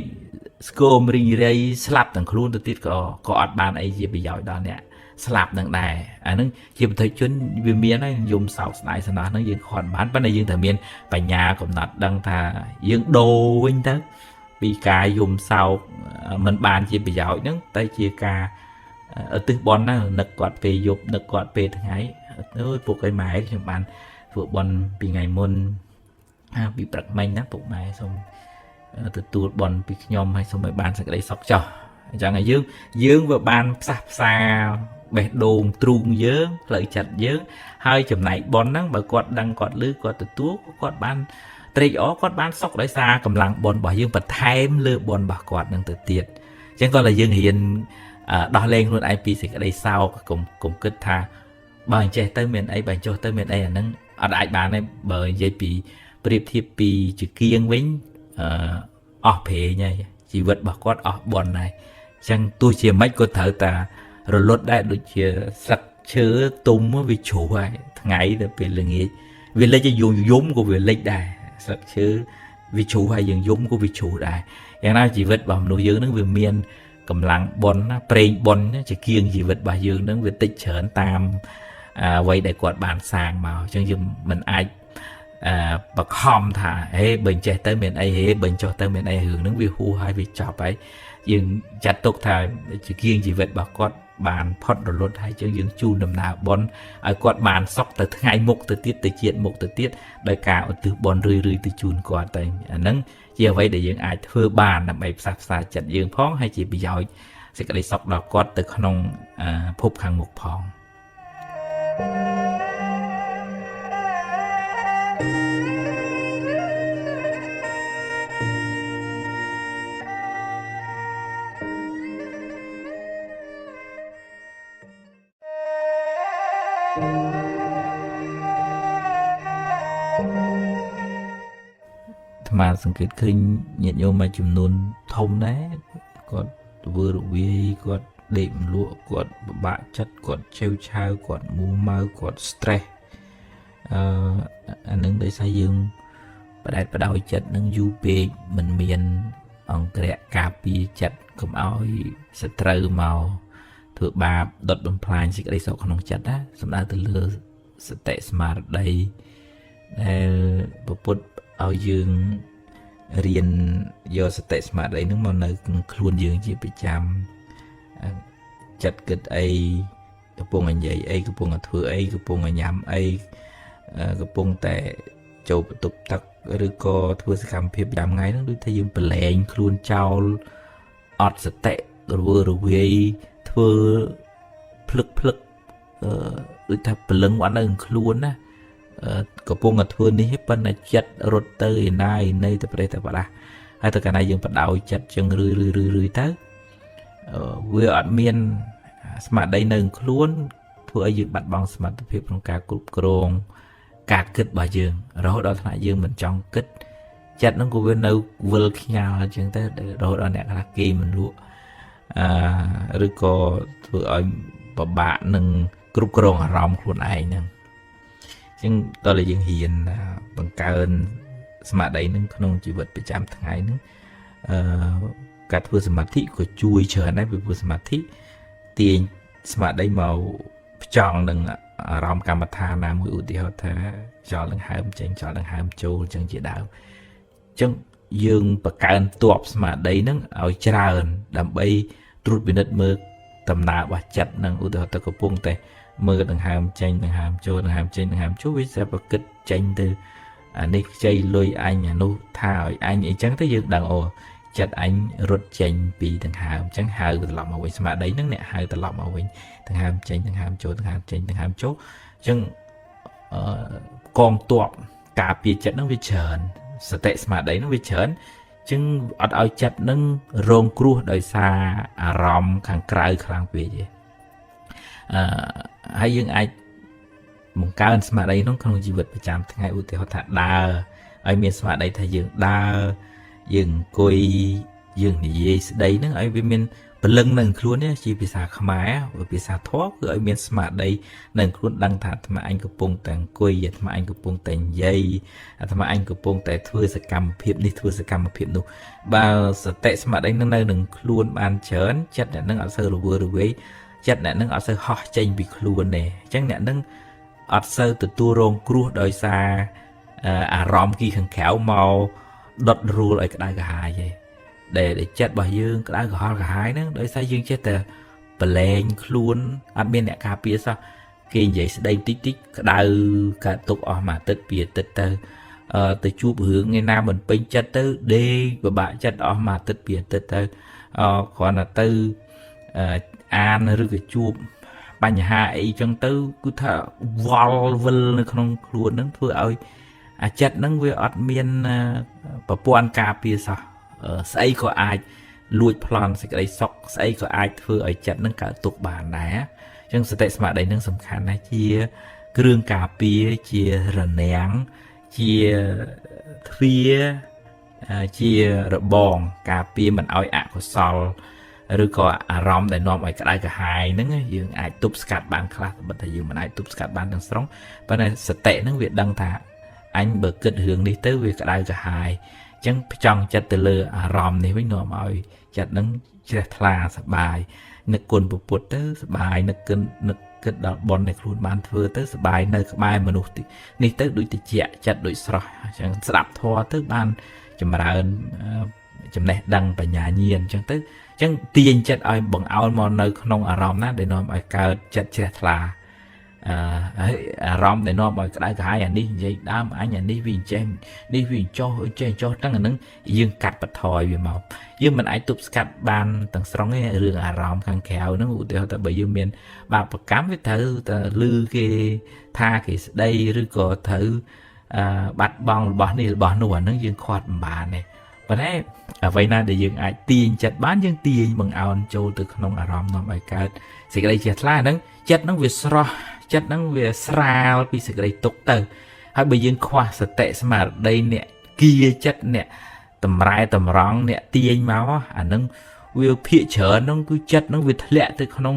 ស្គមរីងរៃស្លាប់ទាំងខ្លួនទៅទៀតក៏អត់បានអីជាប្រយោជន៍ដល់អ្នកស្លាប់នឹងដែរអាហ្នឹងជាបុថុជនវាមានហើយយំសោកស្ដាយសំណោះហ្នឹងយើងខត់បានប៉ុន្តែយើងត្រូវមានបញ្ញាកំណត់ដឹងថាយើងដូរវិញទៅពីការយំសោកមិនបានជាប្រយោជន៍ហ្នឹងទៅជាការឧទ្ទិសបុណ្យណានឹកគាត់ពេលយប់នឹកគាត់ពេលថ្ងៃអើយពុកឲ្យម៉ែខ្ញុំបានធ្វើបុណ្យពីថ្ងៃមុនពីព្រឹកមិញណាពុកម៉ែសូមទទួលបុណ្យពីខ្ញុំហើយសូមឲ្យបានសេចក្តីសុខចុះអញ្ចឹងហើយយើងវាបានផ្សះផ្សាបេះដូងទ្រូងយើងផ្លូវចិត្តយើងហើយចំណែកបុណ្យហ្នឹងបើគាត់ដឹងគាត់ឮគាត់ទទួលគាត់បានត្រេកអរគាត់បានសុខដោយសារកម្លាំងបុណ្យរបស់យើងបន្ថែមលើបុណ្យរបស់គាត់នឹងទៅទៀតអញ្ចឹងគាត់តែយើងរៀនដោះលែងខ្លួនឯងពីសេចក្តីសោកកុំគិតថាបើអញ្ចេះទៅមានអីបើអញ្ចោះទៅមានអីអាហ្នឹងអត់អាចបានទេបើនិយាយពីប្រៀបធៀបពីជាគៀងវិញអស់ព្រេងហើយជីវិតរបស់គាត់អស់បុណ្យហើយអញ្ចឹងទោះជាមិនក៏ត្រូវតារលត់ដែរដូចជាស្លឹកឈើទុំវាជ្រុះហើយថ្ងៃទៅពេលល្ងាចវាលិចយំយំក៏វាលិចដែរស្លឹកឈើវាជ្រុះហើយយើងយំក៏វាជ្រុះដែរយ៉ាងណាជីវិតរបស់មនុស្សយើងនឹងវាមានកម្លាំងបុណ្យណាប្រេងបុណ្យជាគៀងជីវិតរបស់យើងនឹងវាតិចច្រើនតាមអ្វីដែលគាត់បានសាងមកអញ្ចឹងយើងមិនអាចបខំថាហេបើចេះទៅមានអីហេបើចុះទៅមានអីរឿងហ្នឹងវាហួសហើយវាចប់ហើយយើងចាត់ទុកថាជាគៀងជីវិតរបស់គាត់បានផុតរលត់ហើយចឹងយើងជូនដំណើរបុណ្យឲ្យគាត់បានសុខទៅថ្ងៃមុខទៅទៀតទៅជាតិមុខទៅទៀតដោយការឧទ្ទិសបុណ្យរឿយៗទៅជូនគាត់តែអាហ្នឹងជាអ្វីដែលយើងអាចធ្វើបានដើម្បីផ្សះផ្សាចិត្តយើងផងហើយជាប្រយោជន៍សេចក្តីសុខដល់គាត់ទៅក្នុងភពខាងមុខផងអាត្មាសង្កេតឃើញញាតិញោមមួយចំនួនធំដែរគាត់ធ្វើរវាយគាត់ដេកមិនលក់គាត់ពិបាកចិត្តគាត់ឆេវឆាវគាត់មួម៉ៅគាត់ stress អានឹងដោយសារយើងបដែតបដោយចិត្តនឹងយូរពេកមិនមានអង្គរៈការពារចិត្តកុំឲ្យសត្រូវមកធ្វើបាបដុតបំផ្លាញសេចក្តីសុខក្នុងចិត្តណាសំដៅទៅលើសតិស្មារតីដែលព្រះពុទ្ធឲ្យយើងរៀនយកសតិស្មារតីនឹងមកនៅក្នុងខ្លួនយើងជាប្រចាំចិត្តគិតអីកំពុងតែនិយាយអីកំពុងតែធ្វើអីកំពុងតែញ៉ាំអីកំពុងតែចូលបន្ទប់ទឹកឬក៏ធ្វើសកម្មភាពប្រចាំថ្ងៃហ្នឹងដូចថាយើងប្រឡែងខ្លួនចោលអត់សតិរវើរវាយធ្វើភ្លឹកភ្លឹកដូចថាព្រលឹងអត់នៅក្នុងខ្លួនណាកំពុងតែធ្វើនេះប៉ុន្តែចិត្តរត់ទៅឯណាឯណីទៅប្រេះទៅបដាស់ហើយទៅកាលណាយើងបដោយចិត្តចឹងរឿយរឿយរឿយរឿយទៅវាអត់មានស្មារតីនៅខ្លួនធ្វើឲ្យយើងបាត់បង់សមត្ថភាពក្នុងការគ្រប់គ្រងការគិតរបស់យើងរហូតដល់ថ្នាក់យើងមិនចង់គិតចិត្តហ្នឹងក៏វានៅវិលខ្ញាល់អញ្ចឹងទៅរហូតដល់អ្នកខ្លះគេមិនលក់ឬក៏ធ្វើឲ្យពិបាកនឹងគ្រប់គ្រងអារម្មណ៍ខ្លួនឯងហ្នឹងអញ្ចឹងតើយើងរៀនបង្កើនស្មារតីនឹងក្នុងជីវិតប្រចាំថ្ងៃហ្នឹងការធ្វើសមាធិក៏ជួយច្រើនដែរពីព្រោះសមាធិទាញស្មារតីមកផ្ចង់នឹងអារម្មណ៍កម្មដ្ឋានណាមួយឧទាហរណ៍ថាខ្យល់នឹងហើមចេញខ្យល់នឹងហើមចូលអញ្ចឹងជាដើមអញ្ចឹងយើងបង្កើនទ័ពស្មារតីនឹងឲ្យច្រើនដើម្បីត្រួតពិនិត្យមើលដំណើររបស់ចិត្តនឹងឧទាហរណ៍ទៅកំពុងតែ មើលដង្ហើមចេញដង្ហើមចូលដង្ហើមចេញដង្ហើមចូលវាស្រាប់តែគិតចេញទៅអានេះខ្ចីលុយអញអានោះថាឲ្យអញអីចឹងទៅយើងដឹងអូចិត្តអញរត់ចេញពីដង្ហើមអញ្ចឹងហៅត្រឡប់មកវិញស្មារតីហ្នឹងអ្នកហៅត្រឡប់មកវិញដង្ហើមចេញដង្ហើមចូលដង្ហើមចេញដង្ហើមចូលអញ្ចឹងកងទ័ពការពារចិត្តហ្នឹងវាច្រើនសតិស្មារតីហ្នឹងវាច្រើនអញ្ចឹងអត់ឲ្យចិត្តហ្នឹងរងគ្រោះដោយសារអារម្មណ៍ខាងក្រៅខ្លាំងពេកទេហើយយើងអាចបង្កើនស្មារតីក្នុងជីវិតប្រចាំថ្ងៃឧទាហរណ៍ថាដើរឲ្យមានស្មារតីថាយើងដើរយើងអង្គុយយើងនិយាយស្ដីហ្នឹងឲ្យវាមានព្រលឹងនៅខ្លួននេះជាភាសាខ្មែរភាសាធម៌គឺឲ្យមានស្មារតីនៅខ្លួនដឹងថាអាត្មាអញកំពុងតែអង្គុយអាត្មាអញកំពុងតែនិយាយអាត្មាអញកំពុងតែធ្វើសកម្មភាពនេះធ្វើសកម្មភាពនោះបើសតិស្មារតីនឹងនៅនឹងខ្លួនបានច្រើនចិត្តអ្នកនឹងអត់សូវរវើរវាយចិត្តអ្នកនឹងអត់សូវហោះចេញពីខ្លួនទេអញ្ចឹងអ្នកនឹងអត់សូវទទួលរងគ្រោះដោយសារអារម្មណ៍គីខាងក្រៅមកដុតរួលឲ្យក្តៅក្រហាយទេដែលចិត្តរបស់យើងក្តៅក្រហល់ក្រហាយហ្នឹងដោយសារយើងចេះតែប្រឡែងខ្លួនអត់មានអ្នកការពារសោះគេនិយាយស្ដីតិចតិចក្តៅកើតទុកអស់មួយអាទិត្យពីរអាទិត្យទៅទៅជួបរឿងឯណាមិនពេញចិត្តទៅដេកពិបាកចិត្តអស់មួយអាទិត្យពីរអាទិត្យទៅគ្រាន់តែទៅអានឬក៏ជួបបញ្ហាអីចឹងទៅគឺថាវល់វិលនៅក្នុងខ្លួនហ្នឹងធ្វើឲ្យអាចិត្តហ្នឹងវាអត់មានប្រព័ន្ធការពារសោះស្អីក៏អាចលួចប្លន់សេចក្តីសុខស្អីក៏អាចធ្វើឲ្យចិត្តហ្នឹងកើតទុក្ខបានដែរអញ្ចឹងសតិស្មារតីហ្នឹងសំខាន់ណាស់ជាគ្រឿងការពារជារនាំងជាទ្វារជារបងការពារមិនឲ្យអកុសលឬក៏អារម្មណ៍ដែលនាំឲ្យក្តៅក្រហាយហ្នឹងយើងអាចទប់ស្កាត់បានខ្លះបើតែយើងមិនអាចទប់ស្កាត់បានទាំងស្រុងប៉ុន្តែសតិហ្នឹងវាដឹងថាអញបើគិតរឿងនេះទៅវាក្តៅក្រហាយអញ្ចឹងផ្ចង់ចិត្តទៅលើអារម្មណ៍នេះវិញនាំឲ្យចិត្តហ្នឹងជ្រះថ្លាសប្បាយនឹកគុណពុទ្ធទៅសប្បាយនឹកគិតដល់បុណ្យដែលខ្លួនបានធ្វើទៅសប្បាយនៅក្បែរមនុស្សនេះទៅដូចតិចចិត្តដូចស្រស់អញ្ចឹងស្ដាប់ធម៌ទៅបានចម្រើនចំណេះដឹងបញ្ញាញាណអញ្ចឹងទៅអញ្ចឹងទាញចិត្តឲ្យបង្អោនមកនៅក្នុងអារម្មណ៍ណាដែលនាំឲ្យកើតចិត្តជ្រះថ្លាហើយអារម្មណ៍ដែលនាំឲ្យក្តៅក្រហាយអានេះនិយាយដើមអញអានេះវាអញ្ចេះនេះវាអញ្ចោះចេះអញ្ចោះទាំងអាហ្នឹងយើងកាត់បន្ថយវាមកយើងមិនអាចទប់ស្កាត់បានទាំងស្រុងទេរឿងអារម្មណ៍ខាងក្រៅហ្នឹងឧទាហរណ៍ថាបើយើងមានបាបកម្មវាត្រូវតែឮគេថាគេស្ដីឬក៏ត្រូវបាត់បង់របស់នេះរបស់នោះអាហ្នឹងយើងខាត់មិនបានទេប៉ុន្តែអ្វីណាដែលយើងអាចទាញចិត្តបានយើងទាញបង្អោនចូលទៅក្នុងអារម្មណ៍នាំឲ្យកើតសេចក្តីជ្រះថ្លាហ្នឹងចិត្តហ្នឹងវាស្រស់ចិត្តហ្នឹងវាស្រាលពីសេចក្តីទុក្ខទៅហើយបើយើងខ្វះសតិស្មារតីអ្នកគៀចិត្តអ្នកតម្រែតម្រង់អ្នកទាញមកអាហ្នឹងវាភាកច្រើនហ្នឹងគឺចិត្តហ្នឹងវាធ្លាក់ទៅក្នុង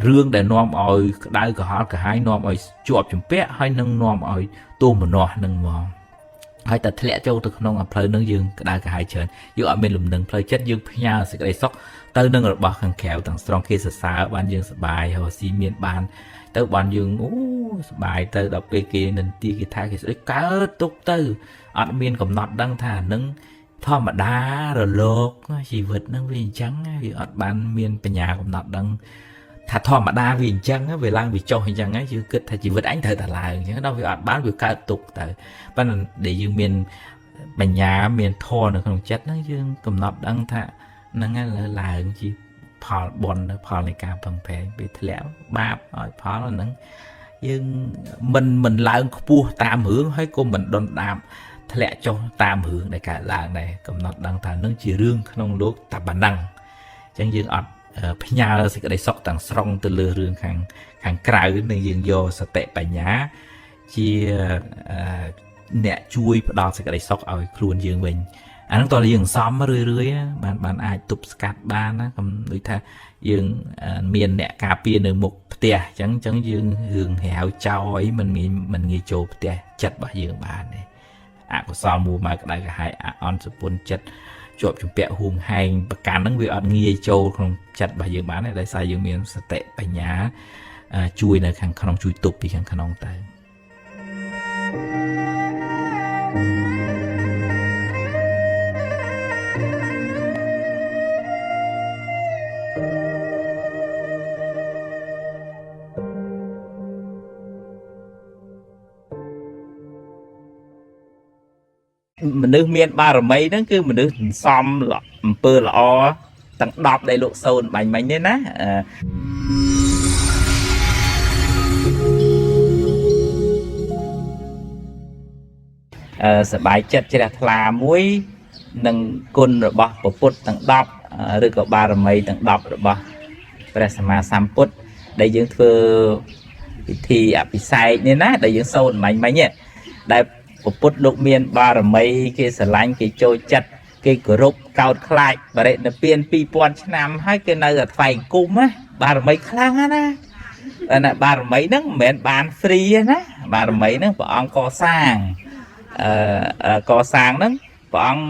រឿងដែលនាំឲ្យក្តៅក្រហល់ក្រហាយនាំឲ្យជាប់ជំពាក់ហើយនឹងនាំឲ្យទោមនស្សនឹងមកហើយតែធ្លាក់ចូលទៅក្នុងផ្លូវនឹងយើងក្តៅក្រហាយច្រើនយើងអត់មានលំនឹងផ្លូវចិត្តយើងផ្ញើសេចក្តីសុខទៅនឹងរបស់ខាងក្រៅទាំងស្រុងគេសរសើរបានយើងសប្បាយហើយស៊ីមានបានទៅបានយើងអូសប្បាយទៅដល់ពេលគេនិន្ទាគេថាគេស្ដីកើតទុកទៅអត់មានកំណត់ដឹងថានឹងធម្មតារលកជីវិតនឹងវាអញ្ចឹងវាអត់បានមានបញ្ញាកំណត់ដឹងថាធម្មតាវាអញ្ចឹងវាឡើងវាចុះអញ្ចឹងយើងគិតថាជីវិតអញត្រូវតែឡើងអញ្ចឹងដល់វាអត់បានវាកើតទុកទៅប៉ុន្តែដែលយើងមានបញ្ញាមានធម៌នៅក្នុងចិត្តហ្នឹងយើងកំណត់ដឹងថាហ្នឹងហើយឡើងជាផលបុណ្យផលនៃការពឹងប្រែងពេលធ្លាក់បាបឲ្យផលហ្នឹងយើងមិនឡើងខ្ពស់តាមរឿងហើយក៏មិនដុនដាបធ្លាក់ចុះតាមរឿងដែលកើតឡើងដែរកំណត់ដឹងថានឹងជារឿងក្នុងលោកតែប៉ុណ្ណឹងអញ្ចឹងយើងអត់ផ្ញើសេចក្តីសុខទាំងស្រុងទៅលើរឿងខាងក្រៅនឹងយើងយកសតិបញ្ញាជាអ្នកជួយផ្ដល់សេចក្តីសុខឲ្យខ្លួនយើងវិញអាហ្នឹងតើយើងសំរឿយរឿយបានអាចទប់ស្កាត់បានណាកុំដូចថាយើងមានអ្នកការពារនៅមុខផ្ទះអញ្ចឹងយើងរឿងរាវចោលអីមិនងាយចូលផ្ទះចិត្តរបស់យើងបានទេអកុសលមួម៉ៅក្តៅក្រហាយអន់សពុនចិត្តជាប់ជំពាក់ហួងហែងប្រកាន់ហ្នឹងវាអត់ងាយចូលក្នុងចិត្តរបស់យើងបានទេដោយសារយើងមានសតិបញ្ញាជួយនៅខាងក្នុងជួយទប់ពីខាងក្នុងទៅ មនុស្សមានបារមីហ្នឹងគឺមនុស្សសន្សំអំពើល្អទាំង10ដែលលោកសូនបាញ់មិញនេះណាអឺសบายចិត្តជ្រះថ្លាមួយនឹងគុណរបស់ព្រះពុទ្ធទាំង10ឬក៏បារមីទាំង10របស់ព្រះសម្មាសម្ពុទ្ធដែលយើងធ្វើពិធីអភិសេកនេះណាដែលយើងសូត្រមិញមិញនេះដែលព្រះពុទ្ធលោកមានបារមីគេស្រឡាញ់គេចូលចិត្តគេគោរពកោតខ្លាចបរិនិព្វាន2000ឆ្នាំហើយគេនៅតែថ្វាយអង្គមណាបារមីខ្លាំងណាស់ណាណាបារមីហ្នឹងមិនមែនបាន free ទេណាបារមីហ្នឹងព្រះអង្គកសាងកសាងហ្នឹងព្រះអង្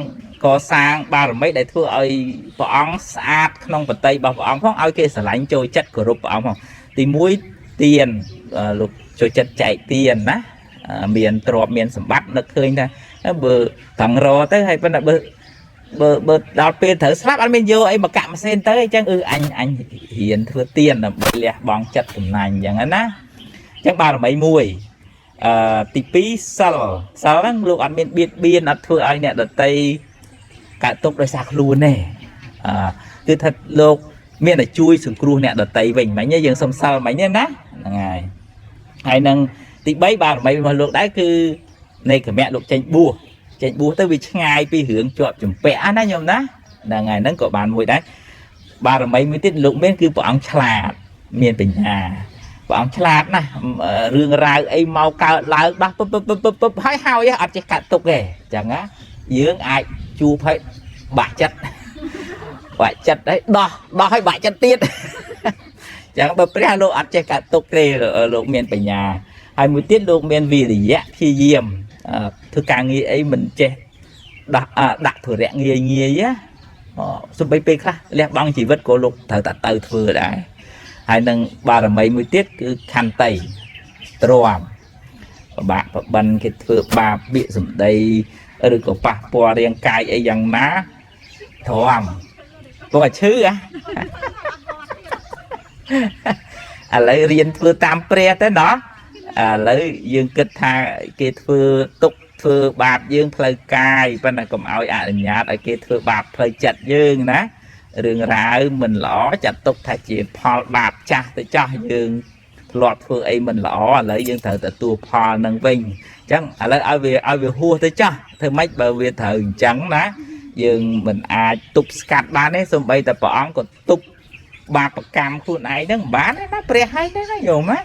គកសាងបារមីដែលធ្វើឲ្យព្រះអង្គស្អាតក្នុងបតីរបស់ព្រះអង្គផងឲ្យគេស្រឡាញ់ចូលចិត្តគោរពព្រះអង្គផងទី1ទានលោកចូលចិត្តចែកទានណាមានទ្រព្យមានសម្បត្តិនឹកឃើញថាបើប្រឹងរទៅហើយប៉ុន្តែបើបើបើដល់ពេលត្រូវស្លាប់អត់មានយកអីមកកាក់ម៉ាស៊ីនទៅអញ្ចឹងអឺអញអញរៀនធ្វើទានដើម្បីលះបង់ចិត្តកំណាញ់អញ្ចឹងណាអញ្ចឹងបារមីមួយអឺទី2សិលសិលហ្នឹងលោកអត់មានបៀតបៀនអត់ធ្វើឲ្យអ្នកដតីកើតទុកដោយសារខ្លួនទេអឺគឺថាលោកមានតែជួយសង្គ្រោះអ្នកដតីវិញមិញយើងសុំសិលមិញណាហ្នឹងហើយហើយនឹងទី3បារមីរបស់លោកដែរគឺនៃគមៈលោកចេញបួសចេញបួសទៅវាឆ្ងាយពីរឿងជាប់ជំពាក់ណាញោមណាហ្នឹងហើយហ្នឹងក៏បានមួយដែរបារមីមួយទៀតលោកមានគឺព្រះអង្គឆ្លាតមានបញ្ញាព្រះអង្គឆ្លាតណាស់រឿងរ៉ាវអីមកកើតឡើងដោះពឹបពឹបពឹបពឹបហើយហើយអត់ចេះកាត់ទុកទេអញ្ចឹងណាយើងអាចជួបឲ្យបាក់ចិត្តបាក់ចិត្តហើយដោះដោះឲ្យបាក់ចិត្តទៀតអញ្ចឹងបើព្រះលោកអត់ចេះកាត់ទុកទេលោកមានបញ្ញាហើយមួយទៀតលោកមានវិរិយៈព្យាយាមធ្វើការងារអីមិនចេះដោះដាក់ធុរៈងាយងាយណាសំបីពេលខ្លះលះបង់ជីវិតក៏លោកត្រូវតែទៅធ្វើដែរហើយនឹងបារមីមួយទៀតគឺខន្តីទ្រាំប្របាក់ប្របិនគេធ្វើបាបពាក្យសម្ដីឬក៏ប៉ះពាល់រាងកាយអីយ៉ាងណាទ្រាំព្រោះតែឈឺហ៎ឥឡូវរៀនធ្វើតាមព្រះទៅណោះឥឡូវយើងគិតថាគេធ្វើទុកធ្វើបាបយើងផ្លូវកាយប៉ុន្តែកុំឲ្យអនុញ្ញាតឲ្យគេធ្វើបាបផ្លូវចិត្តយើងណារឿងរ៉ាវមិនល្អចាត់ទុកថាជាផលបាបចាស់ទៅចាស់យើងធ្លាប់ធ្វើអីមិនល្អឥឡូវយើងត្រូវទទួលផលនឹងវិញអញ្ចឹងឥឡូវឲ្យវាហួសទៅចាស់ធ្វើម៉េចបើវាត្រូវអញ្ចឹងណាយើងមិនអាចទប់ស្កាត់បានទេសូម្បីតែព្រះអង្គក៏ទប់បាបកម្មខ្លួនឯងហ្នឹងមិនបានទេណាព្រះហើយទេណាញោមណា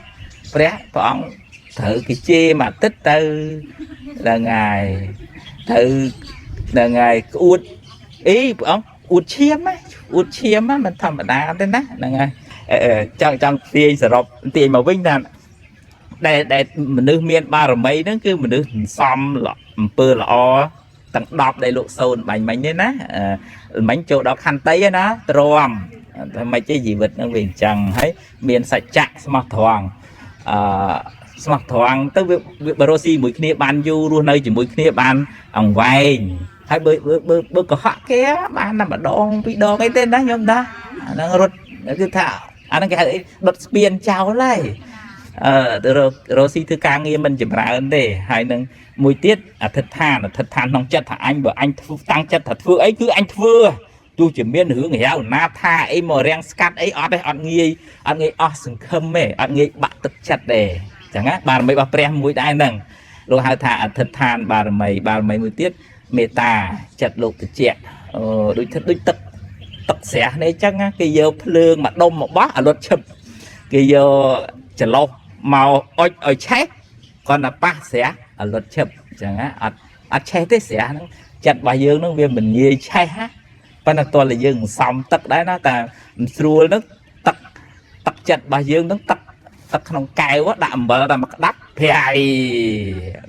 ព្រះព្រះអង្គត្រូវគេជេរមួយអាទិត្យទៅហ្នឹងហើយត្រូវហ្នឹងហើយក្អួតអីព្រះអង្គអួតឈាមណាអួតឈាមណាមិនធម្មតាទេណាហ្នឹងហើយចង់ចង់ទាញសរុបទាញមកវិញថាដែលមនុស្សមានបារមីហ្នឹងគឺមនុស្សសន្សំអំពើល្អទាំង10ដែលលោកសូនបាញ់មិញនេះណាមិញចូលដល់ខន្តីណាទ្រាំតែមិនទេជីវិតហ្នឹងវាអញ្ចឹងហើយមានសច្ចៈស្មោះត្រង់អឺស្មោះត្រង់ទៅវាបរោស៊ីមួយគ្នាបានយូររស់នៅជាមួយគ្នាបានអង្វែងហើយបើបើបើកុហកគេបានតែម្ដងពីរដងអីទេណាញោមតាអាហ្នឹងរត់គឺថាអាហ្នឹងគេហៅអីដុតស្ពានចោលហើយអឺរស់ស៊ីធ្វើការងារមិនចម្រើនទេហើយនឹងមួយទៀតអធិដ្ឋានអធិដ្ឋានក្នុងចិត្តថាអញបើអញធ្វើតាំងចិត្តថាធ្វើអីគឺអញធ្វើទោះជាមានរឿងរាវណាថាអីមករាំងស្កាត់អីអត់ទេអត់ងាយអត់ងាយអស់សង្ឃឹមទេអត់ងាយបាក់ទឹកចិត្តទេអញ្ចឹងណាបារមីរបស់ព្រះមួយដែរហ្នឹងលោកហៅថាអធិដ្ឋានបារមីបារមីមួយទៀតមេត្តាចិត្តលោកតិចអឺដូចដូចទឹកទឹកស្រះនេះអញ្ចឹងណាគេយកភ្លើងមកដុំមកបោះឲ្យលត់ឈឹបគេយកចន្លោះមកអុចឲ្យឆេះគាត់តែប៉ះស្រះឲ្យលត់ឈឹបអញ្ចឹងណាអត់អត់ឆេះទេស្រះហ្នឹងចិត្តរបស់យើងហ្នឹងវាមិនងាយឆេះណាប៉ុន្តែតើយើងសំទឹកដែរណាតែមិនស្រួលហ្នឹងទឹកទឹកចិត្តរបស់យើងហ្នឹងទឹកទឹកក្នុងកែវដាក់អំបិលតែមួយក្តាប់ប្រៃ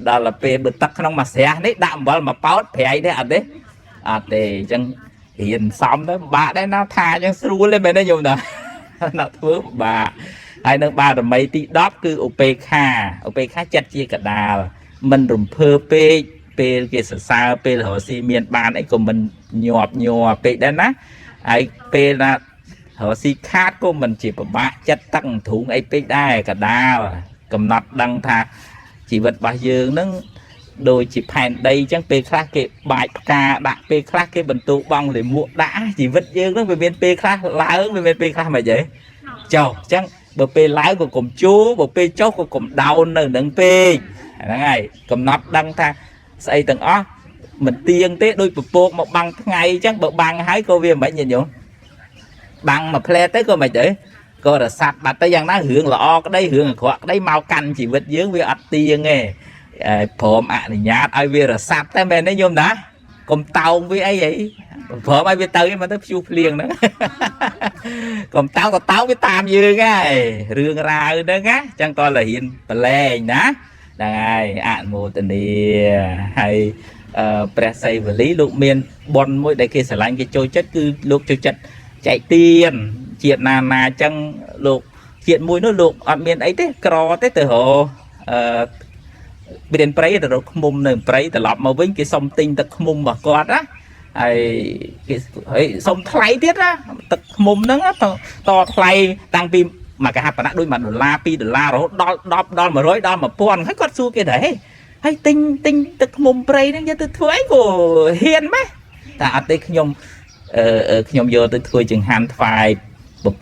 ដល់ពេលបើទឹកក្នុងមួយស្រះនេះដាក់អំបិលមួយប៉ោតប្រៃទេអត់ទេអត់ទេអញ្ចឹងរៀនសំទៅពិបាកដែរណាថាអញ្ចឹងស្រួលទេមែនទេញោមណាណាធ្វើពិបាកហើយនឹងបារមីទី10គឺឧបេក្ខាឧបេក្ខាចិត្តជាកដាលមិនរំភើបពេកពេលគេសរសើរពេលរកស៊ីមានបានអីក៏មិនញាប់ញ័រពេកដែរណាហើយពេលណារកស៊ីខាតក៏មិនជាពិបាកចិត្តតឹងទ្រូងអីពេកដែរកដាលកំណត់ដឹងថាជីវិតរបស់យើងនឹង ដូចជាផែនដីអញ្ចឹងពេលខ្លះគេបាចផ្កាដាក់ពេលខ្លះគេបន្ទូបងលិមួកដាក់ជីវិតយើងហ្នឹងវាមានពេលខ្លះឡើងវាមានពេលខ្លះមិនហីចុះអញ្ចឹងបើពេលឡើងក៏កុំជោបើពេលចុះក៏កុំដោននៅនឹងពេកហ្នឹងហើយកំណត់ដឹងថាស្អីទាំងអស់មិនទៀងទេដូចពពកមកបាំងថ្ងៃអញ្ចឹងបើបាំងហើយក៏វាមិនញាតិញោមបាំងមួយផ្លែទៅក៏មិនទៅក៏រសាត់បាត់ទៅយ៉ាងណារឿងល្អក្តីរឿងអាក្រក់ក្តីមកកាន់ជីវិតយើងវាអត់ទៀងទេព្រមអនុញ្ញាតឲ្យវារសាត់តែមែនទេញោមណាកុំតោងវាអីហីព្រមឲ្យវាទៅមកទៅព្យុះភ្លៀងហ្នឹងកុំតោងក៏តោងវាតាមយើងហើយរឿងរ៉ាវហ្នឹងណាអញ្ចឹងក៏លរៀនប្រឡែងណាហ្នឹងហើយអនុមោទនាហើយព្រះសីវលីលោកមានបុណ្យមួយដែលគេស្រឡាញ់គេចូលចិត្តគឺលោកចូលចិត្តចែកទានជាតិណាណាអញ្ចឹងលោកជាតិមួយនោះលោកអត់មានអីទេក្រទេទៅរកអឺរៀនព្រៃទៅរកឃ្មុំនៅព្រៃត្រឡប់មកវិញគេសុំទិញទឹកឃ្មុំរបស់គាត់ណាហើយគេហើយសុំថ្លៃទៀតណាទឹកឃ្មុំហ្នឹងតថ្លៃតាំងពីមួយកហបណៈដូច1ដុល្លារ2ដុល្លាររហូតដល់10ដល់100ដល់1000ហើយគាត់សួរគេថាហេហើយទិញទិញទឹកឃ្មុំព្រៃហ្នឹងយកទៅធ្វើអីក៏ហ៊ានម៉េះតែអត់ទេខ្ញុំខ្ញុំយកទៅធ្វើចង្ហាន់ថ្វាយ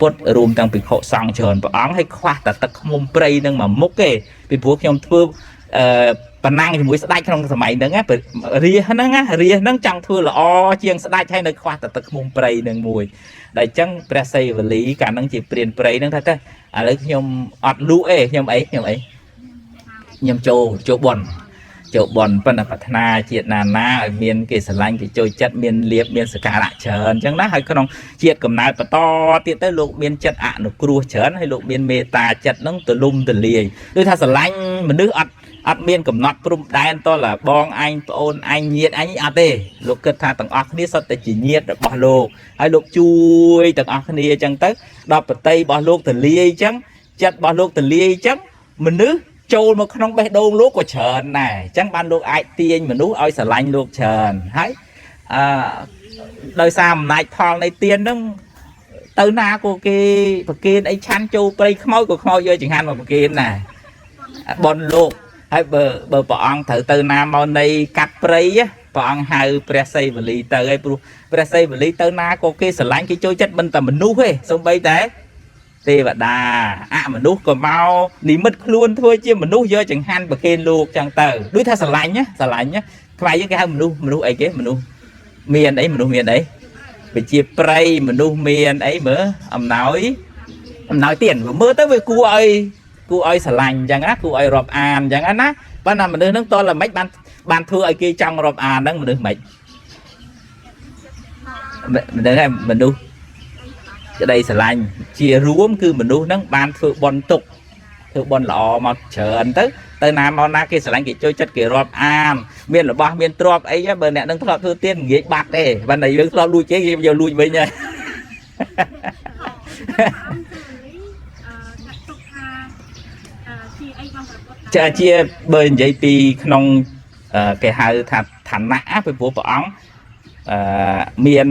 ពុទ្ធរួមទាំងភិក្ខុសង្ឃច្រើនព្រះអង្គហើយខ្វះតែទឹកឃ្មុំព្រៃហ្នឹងមួយមុខទេពីព្រោះខ្ញុំធ្វើអឺប៉ុណ្ណាំងជាមួយស្ដេចក្នុងសម័យហ្នឹងណារាហ្នឹងណារាហ្នឹងចង់ធ្វើល្អជាងស្ដេចហើយនៅខ្វះតែទឹកឃ្មុំព្រៃហ្នឹងមួយដែលអញ្ចឹងព្រះសីវលីកាលហ្នឹងជាព្រានព្រៃហ្នឹងថាទៅឥឡូវខ្ញុំអត់លក់ទេខ្ញុំអីខ្ញុំអីខ្ញុំចូលចូលបន់ចូលបន់ប៉ុន្តែប្រាថ្នាជាតិណាណាឲ្យមានគេស្រឡាញ់គេចូលចិត្តមានលៀបមានសក្ការៈច្រើនអញ្ចឹងណាហើយក្នុងជាតិកំណើតបន្តទៀតទៅលោកមានចិត្តអនុគ្រោះច្រើនហើយលោកមានមេត្តាចិត្តហ្នឹងទលំទលាយដូចថាស្រឡាញ់មនុស្សអត់អត់មានកំណត់ព្រំដែនតឡាបងអញប្អូនអញញាតអញអត់ទេលោកគិតថាទាំងអស់គ្នាសុទ្ធតែជាញាតរបស់លោកហើយលោកជួយទាំងអស់គ្នាអញ្ចឹងទៅដល់ប្រតិរបស់លោកទលាយអញ្ចឹងចិត្តរបស់លោកទលាយអញ្ចឹងមនុស្សចូលមកក្នុងបេះដូងលោកក៏ច្រើនដែរអញ្ចឹងបានលោកអាចទាញមនុស្សឲ្យស្រឡាញ់លោកច្រើនហើយអឺដោយសារអំណាចផលនៃទានហ្នឹងទៅណាក៏គេប្រគេនអីឆាន់ចូលព្រៃខ្មោចក៏ខ្មោចយកចង្ហាន់មកប្រគេនដែរបនលោកហើយបើបើព្រះអង្គត្រូវទៅណាមកនៃកាត់ព្រៃព្រះអង្គហៅព្រះសីវលីទៅហើយព្រោះព្រះសីវលីទៅណាក៏គេស្រឡាញ់គេចូលចិត្តមិនតែមនុស្សទេសូម្បីតែទេវតាអមនុស្សក៏មកនិមិត្តខ្លួនធ្វើជាមនុស្សយកចង្ហាន់ប្រគេនលោកចឹងទៅដូចថាស្រឡាញ់ណាស្រឡាញ់ណាខ្មែរយើងគេហៅមនុស្សមនុស្សអីគេមនុស្សមានអីមនុស្សមានអីវិជាប្រៃមនុស្សមានអីមើលអំណោយអំណោយទៀនមើលទៅវាគួរឲ្យគួរឲ្យស្រឡាញ់អញ្ចឹងណាគួរឲ្យរាប់អានអញ្ចឹងណាប៉ុន្តែមនុស្សហ្នឹងតតែមិនបានបានធ្វើឲ្យគេចង់រាប់អានហ្នឹងមនុស្សមិនមិនដឹងហើយមនុស្សក្តីស្រឡាញ់ជារួមគឺមនុស្សហ្នឹងបានធ្វើបន់ទុកធ្វើបន់ល្អមកច្រើនទៅទៅណាមកណាគេស្រឡាញ់គេចូលចិត្តគេរាប់អានមានរបស់មានទ្រព្យអីបើអ្នកនឹងធ្លាប់ធ្វើទៀនងាយបាត់ទេបើតែយើងធ្លាប់លួចគេគេយកលួចវិញហើយចាជាបើនិយាយពីក្នុងគេហៅថាឋានៈពីព្រោះព្រះអង្គអឺមាន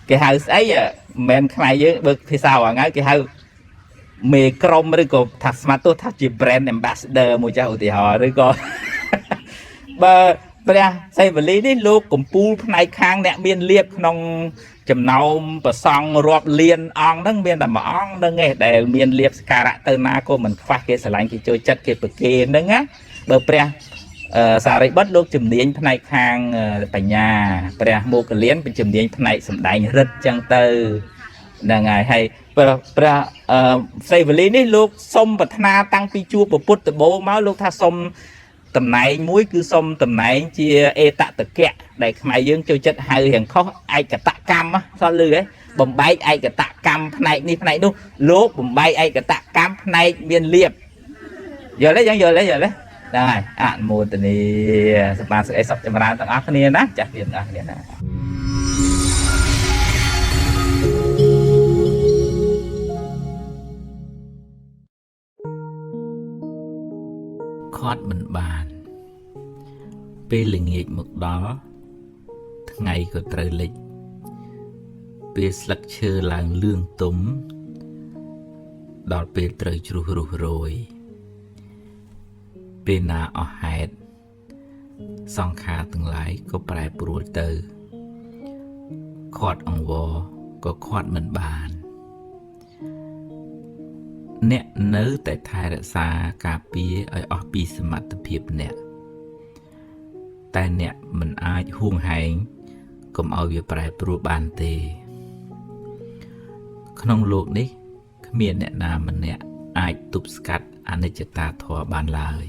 គេហៅស្អីមិនមែនខ្មែរយើងបើភាសាអង្កគេហៅមេក្រុមឬក៏ថាស្មាទោះថាជា brand ambassador មួយចាស់ឧទាហរណ៍ឬក៏បើព្រះសីវលីនេះលោកកំពូលផ្នែកខាងអ្នកមានលៀបក្នុងចំណោមប្រសង់រាប់លានអង្គហ្នឹងមានតែមួយអង្គហ្នឹងឯងដែលមានលៀបសក្ការៈទៅណាក៏មិនខ្វះគេស្រឡាញ់គេចូលចិត្តគេប្រគេនហ្នឹងណាបើព្រះសារីបុត្រលោកជំនាញផ្នែកខាងបញ្ញាព្រះមោគលានเป็นជំនាញផ្នែកសម្ដែងរិទ្ធចឹងទៅហ្នឹងហើយហើយព្រះព្រះសីវលីនេះលោកសុំប្រាថ្នាតាំងពីជួបពុទ្ធដំបូងមកលោកថាសុំតំណែងមួយគឺសុំតំណែងជាអេតតកៈដែលខ្មែរយើងចូលចិត្តហៅរៀងខុសឯកតកម្មសោះលឺហ៎បំបែកឯកតកម្មផ្នែកនេះផ្នែកនោះលោកបំបែកឯកតកម្មផ្នែកមានលៀបយល់ទេយ៉ាងយល់ទេយល់ទេហ្នឹងហើយអនុមោទនាសម្បានសេចក្តីសុខចម្រើនទាំងអស់គ្នាណាចាស់ទៀតទាំងអស់គ្នាណា ខាត់មិនបានពេលល្ងាចមកដល់ថ្ងៃក៏ត្រូវលិចពេលស្លឹកឈើឡើងលឿងទុំដល់ពេលត្រូវជ្រុះរុះរយពេលណាអស់ហេតុ សង្ខារទាំងឡាយក៏ប្រែប្រួលទៅខាត់អង្វរក៏ខាត់មិនបានអ្នកនៅតែថែរក្សាការពារឲ្យអស់ពីសមត្ថភាពអ្នកតែអ្នកមិនអាចហួងហែងកុំឲ្យវាប្រែប្រួលបានទេក្នុងលោកនេះគ្មានអ្នកណាម្នាក់អាចទប់ស្កាត់អនិច្ចតាធម៌បានឡើយ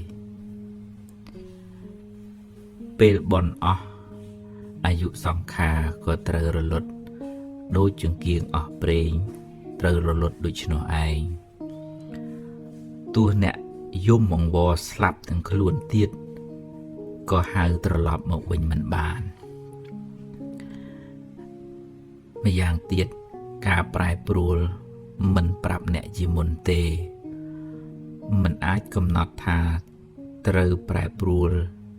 ពេលបុណ្យអស់អាយុសង្ខារក៏ត្រូវរលត់ដូចចង្គៀងអស់ប្រេងត្រូវរលត់ដូច្នោះឯងទោះអ្នកយំអង្វរស្លាប់ទាំងខ្លួនទៀតក៏ហៅត្រឡប់មកវិញមិនបានម្យ៉ាងទៀតការប្រែប្រួលមិនប្រាប់អ្នកជាមុនទេមិនអាចកំណត់ថាត្រូវប្រែប្រួល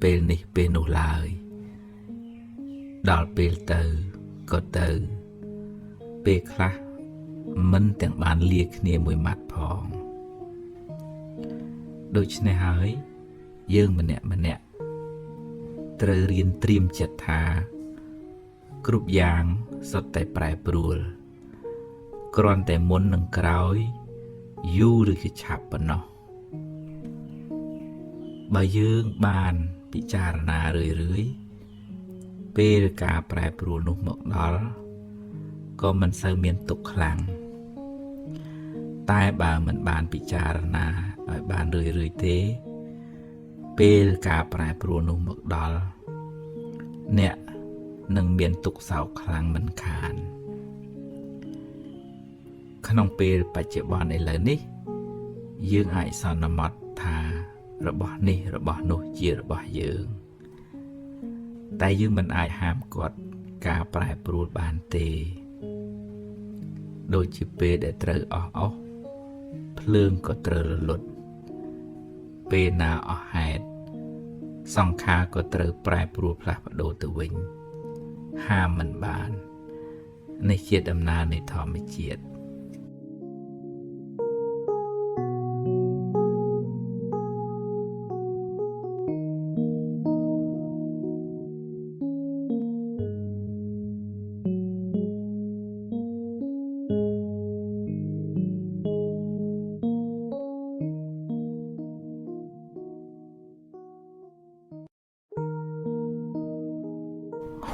ពេលនេះពេលនោះឡើយដល់ពេលទៅក៏ទៅពេលខ្លះមិនទាំងបានលាគ្នាមួយម៉ាត់ផងដូច្នេះហើយយើងម្នាក់ម្នាក់ត្រូវរៀនត្រៀមចិត្តថាគ្រប់យ៉ាងសុទ្ធតែប្រែប្រួលគ្រាន់តែមុននិងក្រោយយូរឬក៏ឆាប់ប៉ុណ្ណោះបើយើងបានពិចារណារឿយៗពេលការប្រែប្រួលនោះមកដល់ក៏មិនសូវមានទុក្ខខ្លាំងតែបើមិនបានពិចារណាឲ្យបានរឿយៗទេពេលការប្រែប្រួលនោះមកដល់អ្នកនឹងមានទុក្ខសោកខ្លាំងមិនខានក្នុងពេលបច្ចុប្បន្នឥឡូវនេះយើងអាចសន្មតថារបស់នេះរបស់នោះជារបស់យើងតែយើងមិនអាចហាមឃាត់ការប្រែប្រួលបានទេដូចជាពេលដែលត្រូវអស់ភ្លើងក៏ត្រូវរលត់ពេលណាអស់ហេតុសង្ខារក៏ត្រូវប្រែប្រួលផ្លាស់ប្ដូរទៅវិញហាមមិនបាននេះជាដំណើរនៃធម្មជាតិ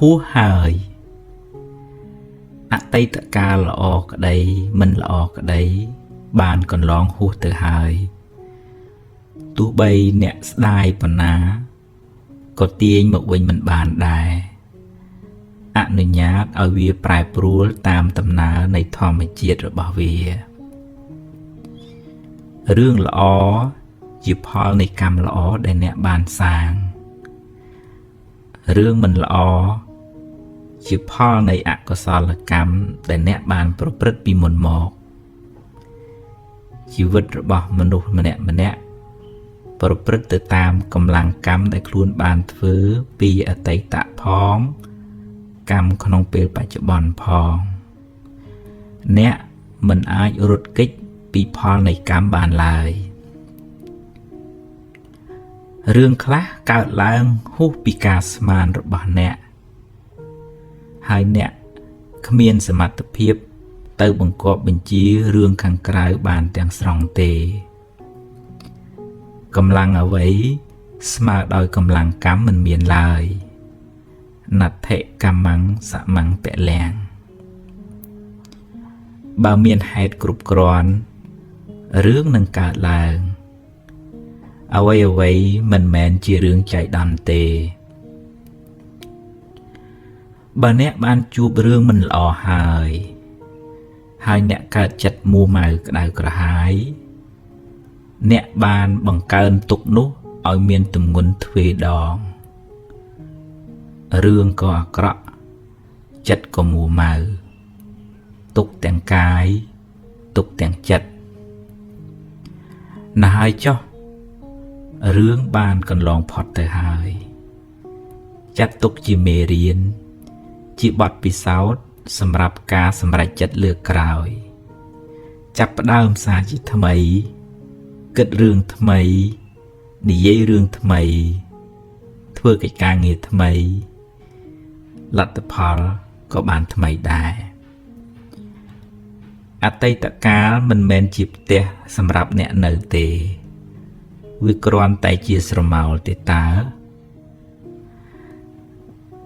ហួសហើយអតីតកាលល្អក្តីមិនល្អក្តីបានកន្លងហួសទៅហើយទោះបីអ្នកស្ដាយប៉ុណ្ណាក៏ទាញមកវិញមិនបានដែរអនុញ្ញាតឲ្យវាប្រែប្រួលតាមដំណើរនៃធម្មជាតិរបស់វារឿងល្អជាផលនៃកម្មល្អដែលអ្នកបានសាងរឿងមិនល្អជាផលនៃអកុសលកម្មដែលអ្នកបានប្រព្រឹត្តពីមុនមកជីវិតរបស់មនុស្សម្នាក់ម្នាក់ប្រព្រឹត្តទៅតាមកម្លាំងកម្មដែលខ្លួនបានធ្វើពីអតីតផងកម្មក្នុងពេលបច្ចុប្បន្នផងអ្នកមិនអាចរត់គេចពីផលនៃកម្មបានឡើយរឿងខ្លះកើតឡើងហួសពីការស្មានរបស់អ្នកហើយអ្នកគ្មានសមត្ថភាពទៅបង្គាប់បញ្ជារឿងខាងក្រៅបានទាំងស្រុងទេកម្លាំងអ្វីស្មើដោយកម្លាំងកម្មមិនមានឡើយណដ្ឋិកម្មੰសមੰពលំបើមានហេតុគ្រប់គ្រាន់រឿងនឹងកើតឡើងអ្វីៗមិនមែនជារឿងចៃដន្យទេបើអ្នកបានជួបរឿងមិនល្អហើយហើយអ្នកកើតចិត្តមួម៉ៅក្តៅក្រហាយអ្នកបានបង្កើនទុក្ខនោះឲ្យមានទម្ងន់ទ្វេដងរឿងក៏អាក្រក់ចិត្តក៏មួម៉ៅទុក្ខទាំងកាយទុក្ខទាំងចិត្តណាស់ហើយចុះរឿងបានកន្លងផុតទៅហើយចាត់ទុកជាមេរៀនជាបទពិសោធន៍សម្រាប់ការសម្រេចចិត្តលើកក្រោយចាប់ផ្ដើមសារជាថ្មីគិតរឿងថ្មីនិយាយរឿងថ្មី ធ្វើកិច្ចការងារថ្មីលទ្ធផលក៏បានថ្មីដែរអតីតកាលមិនមែនជាផ្ទះសម្រាប់អ្នកនៅទេវាគ្រាន់តែជាស្រមោលទេតើ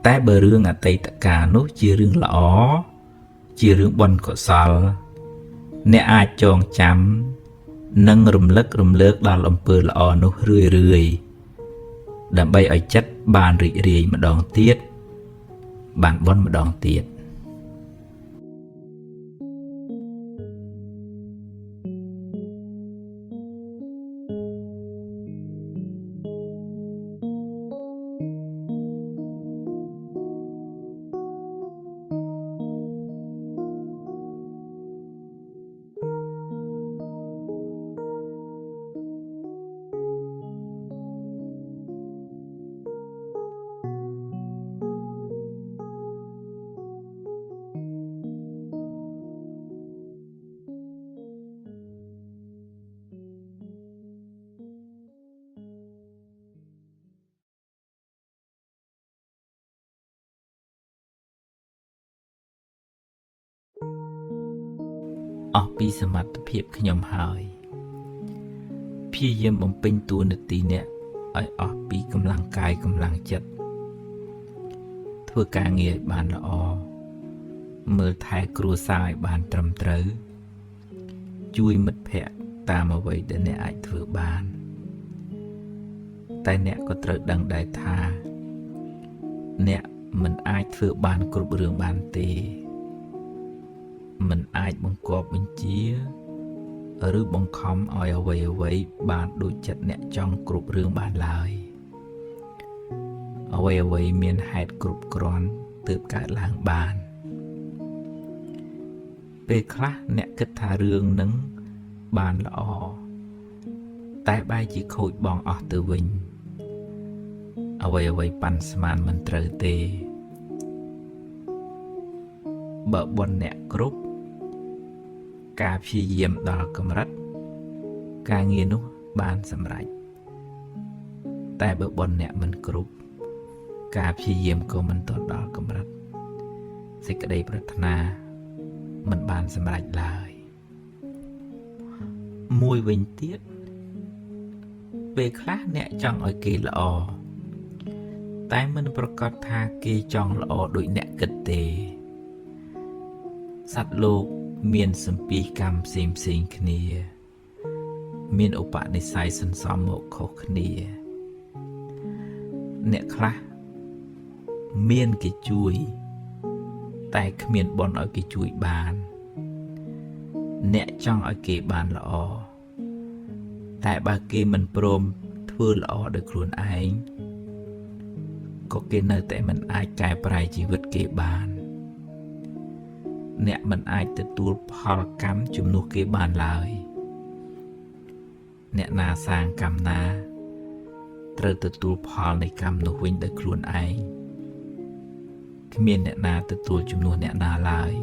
តែបើរឿងអតីតកាលនោះជារឿងល្អជារឿងបុណ្យកុសលអ្នកអាចចងចាំនិងរំលឹករំលើកដល់អំពើល្អនោះរឿយរឿយដើម្បីឲ្យចិត្តបានរីករាយម្ដងទៀតបានបុណ្យម្ដងទៀតអស់ពីសមត្ថភាពខ្ញុំហើយព្យាយាមបំពេញតួនាទីអ្នកឲ្យអស់ពីកម្លាំងកាយកម្លាំងចិត្តធ្វើការងារឲ្យបានល្អមើលថែគ្រួសារឲ្យបានត្រឹមត្រូវជួយមិត្តភក្តិតាមអ្វីដែលអ្នកអាចធ្វើបានតែអ្នកក៏ត្រូវដឹងដែរថាអ្នកមិនអាចធ្វើបានគ្រប់រឿងបានទេមិនអាចបង្គាប់បញ្ជាឬបង្ខំឲ្យអ្វីអ្វីបានដូចចិត្តអ្នកចង់គ្រប់រឿងបានឡើយអ្វីអ្វីមានហេតុគ្រប់គ្រាន់ទើបកើតឡើងបានពេលខ្លះអ្នកគិតថារឿងនឹងបានល្អតែបែរជាខូចបងអស់ទៅវិញអ្វីអ្វីប៉ាន់ស្មានមិនត្រូវទេបើបុណ្យអ្នកគ្រប់ការព្យាយាមដល់កម្រិតការងារនោះបានសម្រេចតែបើបុណ្យអ្នកមិនគ្រប់ការព្យាយាមក៏មិនទាន់ដល់កម្រិតសេចក្តីប្រាថ្នាមិនបានសម្រេចឡើយមួយវិញទៀតពេលខ្លះអ្នកចង់ឲ្យគេល្អតែមិនប្រកាសថាគេចង់ល្អដូចអ្នកគិតទេសត្វលោកមានសម្ពាធកម្មផ្សេងផ្សេងគ្នាមានឧបនិស្ស័យសន្សំមកខុសគ្នាអ្នកខ្លះមានគេជួយតែគ្មានបុណ្យឲ្យគេជួយបានអ្នកចង់ឲ្យគេបានល្អតែបើគេមិនព្រមធ្វើល្អដោយខ្លួនឯងក៏គេនៅតែមិនអាចកែប្រែជីវិតគេបានអ្នកមិនអាចទទួលផលកម្មជំនួសគេបានឡើយអ្នកណាសាងកម្មណាត្រូវទទួលផលនៃកម្មនោះវិញដោយខ្លួនឯងគ្មានអ្នកណាទទួលជំនួសអ្នកណាឡើយ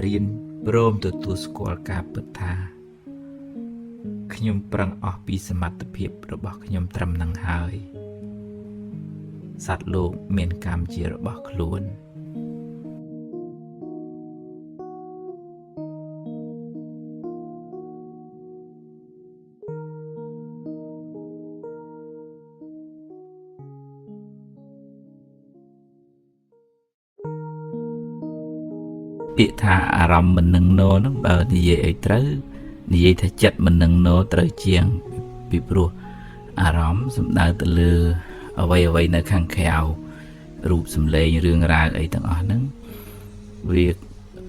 រៀនព្រមទទួលស្គាល់ការពិតថាខ្ញុំប្រឹងអស់ពីសមត្ថភាពរបស់ខ្ញុំត្រឹមនឹងហើយសត្វលោកមានកម្មជារបស់ខ្លួនពាក្យថាអារម្មណ៍មិននឹងណហ្នឹងបើនិយាយឲ្យត្រូវនិយាយថាចិត្តមិននឹងណត្រូវជាងពីព្រោះអារម្មណ៍សំដៅទៅលើអ្វីអ្វីនៅខាងក្រៅរូបសម្លេងរឿងរ៉ាវអីទាំងអស់ហ្នឹងវា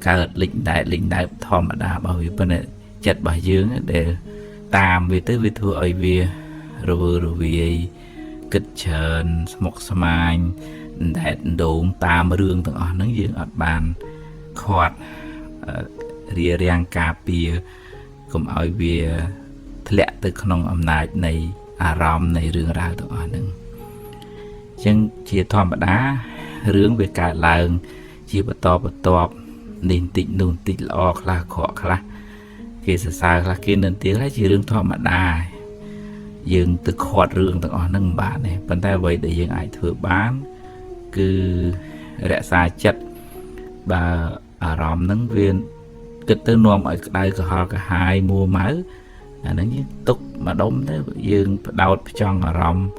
កើតលិចដែតលិចដែតធម្មតារបស់វាប៉ុន្តែចិត្តរបស់យើងដែលតាមវាទៅវាធ្វើឲ្យវារវើរវាយគិតច្រើនស្មុគស្មាញដែតដងតាមរឿងទាំងអស់ហ្នឹងយើងអត់បានខាត់រារាំងការពារកុំឲ្យវាធ្លាក់ទៅក្នុងអំណាចនៃអារម្មណ៍នៃរឿងរ៉ាវទាំងអស់ហ្នឹងអញ្ចឹងជាធម្មតារឿងវាកើតឡើងជាបន្តបន្ទាប់នេះបន្តិចនោះបន្តិចល្អខ្លះក្រក់ខ្លះគេសរសើរខ្លះគេនិន្ទាខ្លះជារឿងធម្មតា យើងទៅខាត់រឿងទាំងអស់ហ្នឹងមិនបានទេប៉ុន្តែអ្វីដែលយើងអាចធ្វើបានគឺរក្សាចិត្តបើអារម្មណ៍ហ្នឹងវាគិតទៅនាំឲ្យក្តៅក្រហល់ក្រហាយមួម៉ៅអាហ្នឹងយើងទុកម្ដុំទៅយើងផ្ដោតផ្ចង់អារម្មណ៍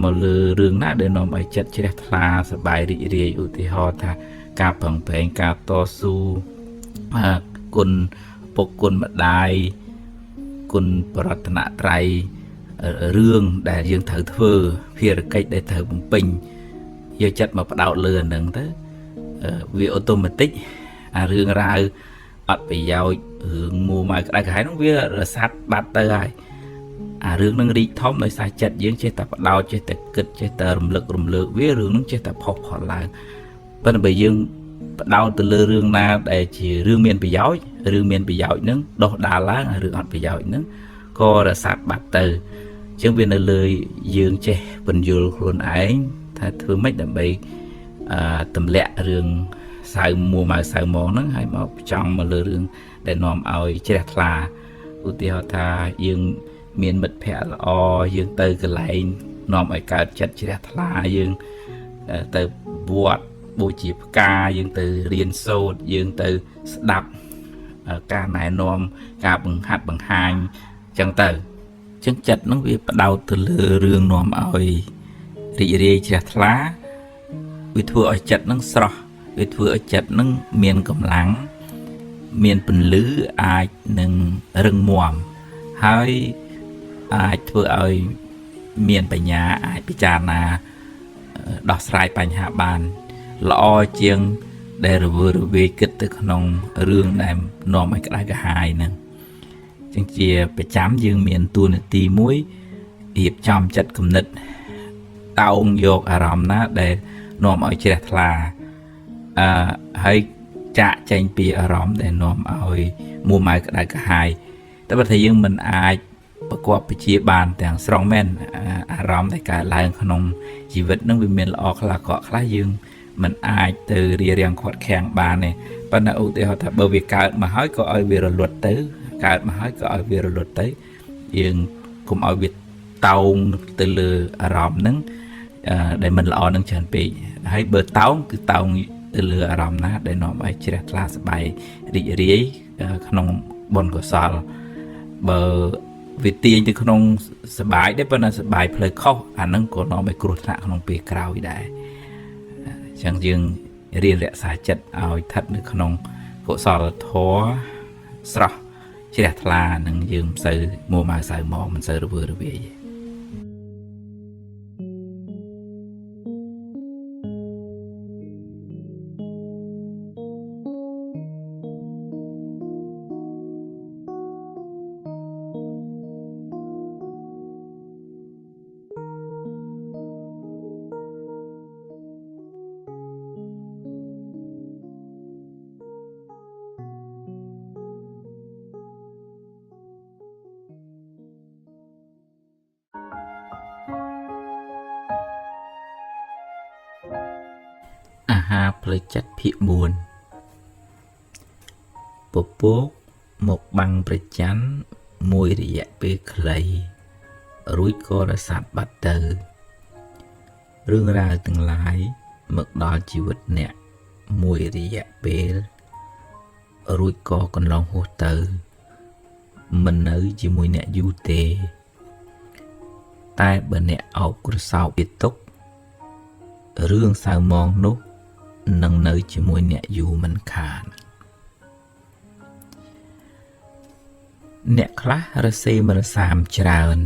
មកលើរឿងណាដែលនាំឲ្យចិត្តជ្រះថ្លាសប្បាយរីករាយឧទាហរណ៍ថាការប្រឹងប្រែងការតស៊ូគុណពុកគុណម្ដាយគុណបរតនត្រ័យរឿងដែលយើងត្រូវធ្វើភារកិច្ចដែលត្រូវបំពេញយកចិត្តមកផ្ដោតលើអាហ្នឹងទៅវា automatic អារឿងរ៉ាវអត់ប្រយោជន៍រឿងមួម៉ៅក្តៅក្រហាយហ្នឹងវារសាត់បាត់ទៅហើយអារឿងហ្នឹងរីកធំដោយសារចិត្តយើងចេះតែផ្ដោតចេះតែគិតចេះតែរំលឹករំលើកវារឿងហ្នឹងចេះតែផុសផុលឡើងប៉ុន្តែបើយើងផ្ដោតទៅលើរឿងណាដែលជារឿងមានប្រយោជន៍រឿងមានប្រយោជន៍ហ្នឹងដុះដាលឡើងអារឿងអត់ប្រយោជន៍ហ្នឹងក៏រសាត់បាត់ទៅអញ្ចឹងវានៅលើយើងចេះពន្យល់ខ្លួនឯងថាធ្វើម៉េចដើម្បីទម្លាក់រឿងសៅមួម៉ៅសៅមងហ្នឹងហើយមកផ្ចង់មកលើរឿងដែលនាំឲ្យជ្រះថ្លាឧទាហរណ៍ថាយើងមានមិត្តភ័ក្តិល្អយើងទៅកន្លែងនាំឲ្យកើតចិត្តជ្រះថ្លាយើងទៅវត្តបូជាផ្កាយើងទៅរៀនសូត្រយើងទៅស្ដាប់ការណែនាំការបង្ហាត់បង្ហាញចឹងទៅចឹងចិត្តហ្នឹងវាផ្ដោតទៅលើរឿងនាំឲ្យរីករាយជ្រះថ្លាវាធ្វើឲ្យចិត្តហ្នឹងស្រស់វាធ្វើឲ្យចិត្តហ្នឹងមានកម្លាំងមានពន្លឺអាចនឹងរឹងមាំហើយអាចធ្វើឲ្យមានបញ្ញាអាចពិចារណាដោះស្រាយបញ្ហាបានល្អជាងដែលរវើរវាយគិតទៅក្នុងរឿងដែលនាំឲ្យក្តៅក្រហាយហ្នឹងចឹងជាប្រចាំយើងមានតួនាទីមួយរៀបចំចិត្តគំនិតតោងយកអារម្មណ៍ណាដែលនាំឲ្យជ្រះថ្លាហើយចាកចេញពីអារម្មណ៍ដែលនាំឲ្យមួម៉ៅក្តៅក្រហាយតែបើថាយើងមិនអាចប្រកបវិជាបានទាំងស្រុងមែនអារម្មណ៍ដែលកើតឡើងក្នុងជីវិតនឹងវាមានល្អខ្លះអាក្រក់ខ្លះយើងមិនអាចទៅរារាំងខាត់ខាំងបានទេប៉ុន្តែឧទាហរណ៍ថាបើវាកើតមកហើយក៏ឲ្យវារលត់ទៅកើតមកហើយក៏ឲ្យវារលត់ទៅយើងកុំឲ្យវាតោងទៅលើអារម្មណ៍ហ្នឹងដែលមិនល្អនឹងច្រើនពេកហើយបើតោងគឺតោងទៅលើអារម្មណ៍ណាដែលនាំឲ្យជ្រះថ្លាសប្បាយរីករាយក្នុងបុណ្យកុសលបើវាទាញទៅក្នុងសបាយដែរប៉ុន្តែសបាយផ្លូវខុសអាហ្នឹងក៏នាំឲ្យគ្រោះថ្នាក់ក្នុងពេលក្រោយដែរអញ្ចឹងយើងរៀនរក្សាចិត្តឲ្យស្ថិតនៅក្នុងកុសលធម៌ស្រស់ជ្រះថ្លានឹងយើងមិនសូវមួម៉ៅសៅហ្មងមិនសូវរវើរវាយទេអាហារផ្លូវចិត្តភាគ4ពពកមកបាំងប្រច័នមួយរយៈពេលខ្លីរួចក៏រសាត់បាត់ទៅរឿងរ៉ាវទាំងឡាយមកដល់ជីវិតអ្នកមួយរយៈពេលរួចក៏កន្លងហួសទៅមិននៅជាមួយអ្នកយូរទេតែបើអ្នកអោបក្រសោបវាទុករឿងសៅមងនោះនឹងនៅជាមួយអ្នកយូរមិនខានអ្នកខ្លះរសេមរសាមច្រើន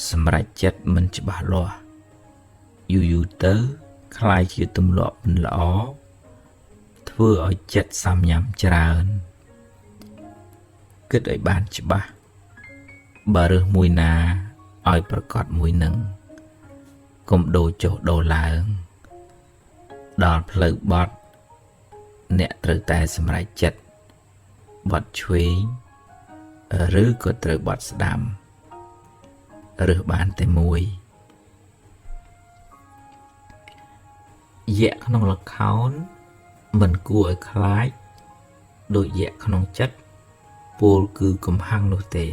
សម្រេចចិត្តមិនច្បាស់លាស់យូរៗទៅក្លាយជាទម្លាប់មិនល្អធ្វើឲ្យចិត្តសាំញ៉ាំច្រើនគិតឲ្យបានច្បាស់បើរើសមួយណាឲ្យប្រកាសមួយនឹងកុំដូរចុះដូរឡើងដល់ផ្លូវបត់អ្នកត្រូវតែសម្រេចចិត្តបត់ឆ្វេងឬក៏ត្រូវបត់ស្ដាំរើសបានតែមួយយៈក្នុងល្ខោនមិនគួរឲ្យខ្លាចដូចយៈក្នុងចិត្តពោលគឺកំហឹងនោះទេ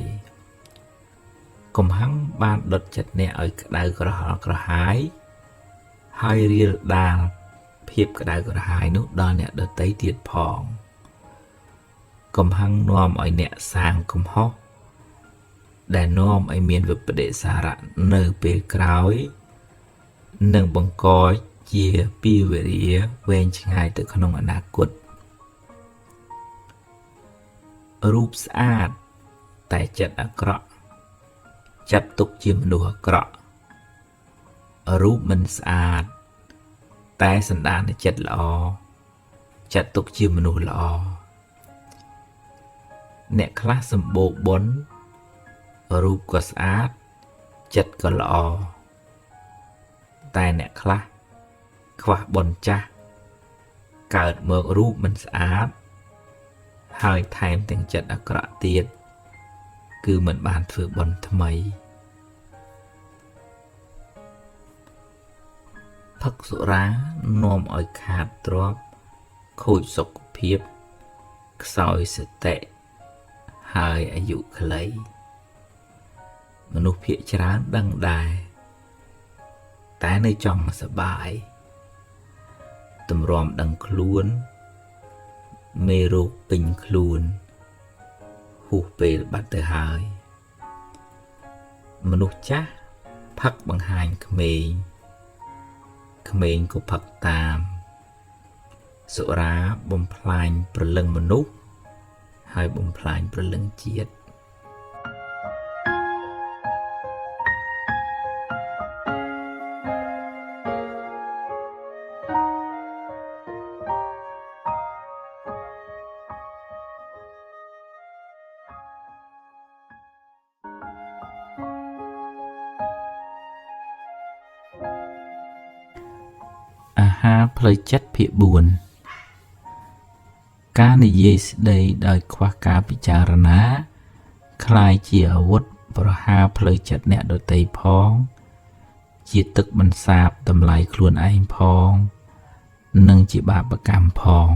កំហឹងបានដុតចិត្តអ្នកឲ្យក្តៅក្រហល់ក្រហាយហើយរាលដាលភាពក្តៅក្រហាយនោះដល់អ្នកដទៃទៀតផងកំហឹងនាំឲ្យអ្នកសាងកំហុសដែលនាំឲ្យមានវិបដិសារៈនៅពេលក្រោយនិងបង្កជាពីវេរាវែងឆ្ងាយទៅក្នុងអនាគតរូបស្អាតតែចិត្តអាក្រក់ចាត់ទុកជាមនុស្សអាក្រក់រូបមិនស្អាតតែសន្តានចិត្តល្អចាត់ទុកជាមនុស្សល្អអ្នកខ្លះសម្បូរបុណ្យរូបក៏ស្អាតចិត្តក៏ល្អតែអ្នកខ្លះខ្វះបុណ្យចាស់កើតមករូបមិនស្អាតហើយថែមទាំងចិត្តអាក្រក់ទៀតគឺមិនបានធ្វើបុណ្យថ្មីផឹកសុរានាំឲ្យខាតទ្រព្យខូចសុខភាពខ្សោយសតិហើយអាយុខ្លីមនុស្សភាគច្រើនដឹងដែរតែនៅចង់សប្បាយទម្រាំដឹងខ្លួនមេរោគពេញខ្លួនហួសពេលបាត់ទៅហើយមនុស្សចាស់ផឹកបង្ហាញក្មេងក្មេងក៏ផឹកតាមសុរាបំផ្លាញព្រលឹងមនុស្សហើយបំផ្លាញព្រលឹងជាតិអាហារផ្លូវចិត្តភាគ4ការនិយាយស្ដីដោយខ្វះការពិចារណាក្លាយជាអាវុធប្រហារផ្លូវចិត្តអ្នកដទៃផងជាទឹកបន្សាបតម្លៃខ្លួនឯងផងនិងជាបាបកម្មផង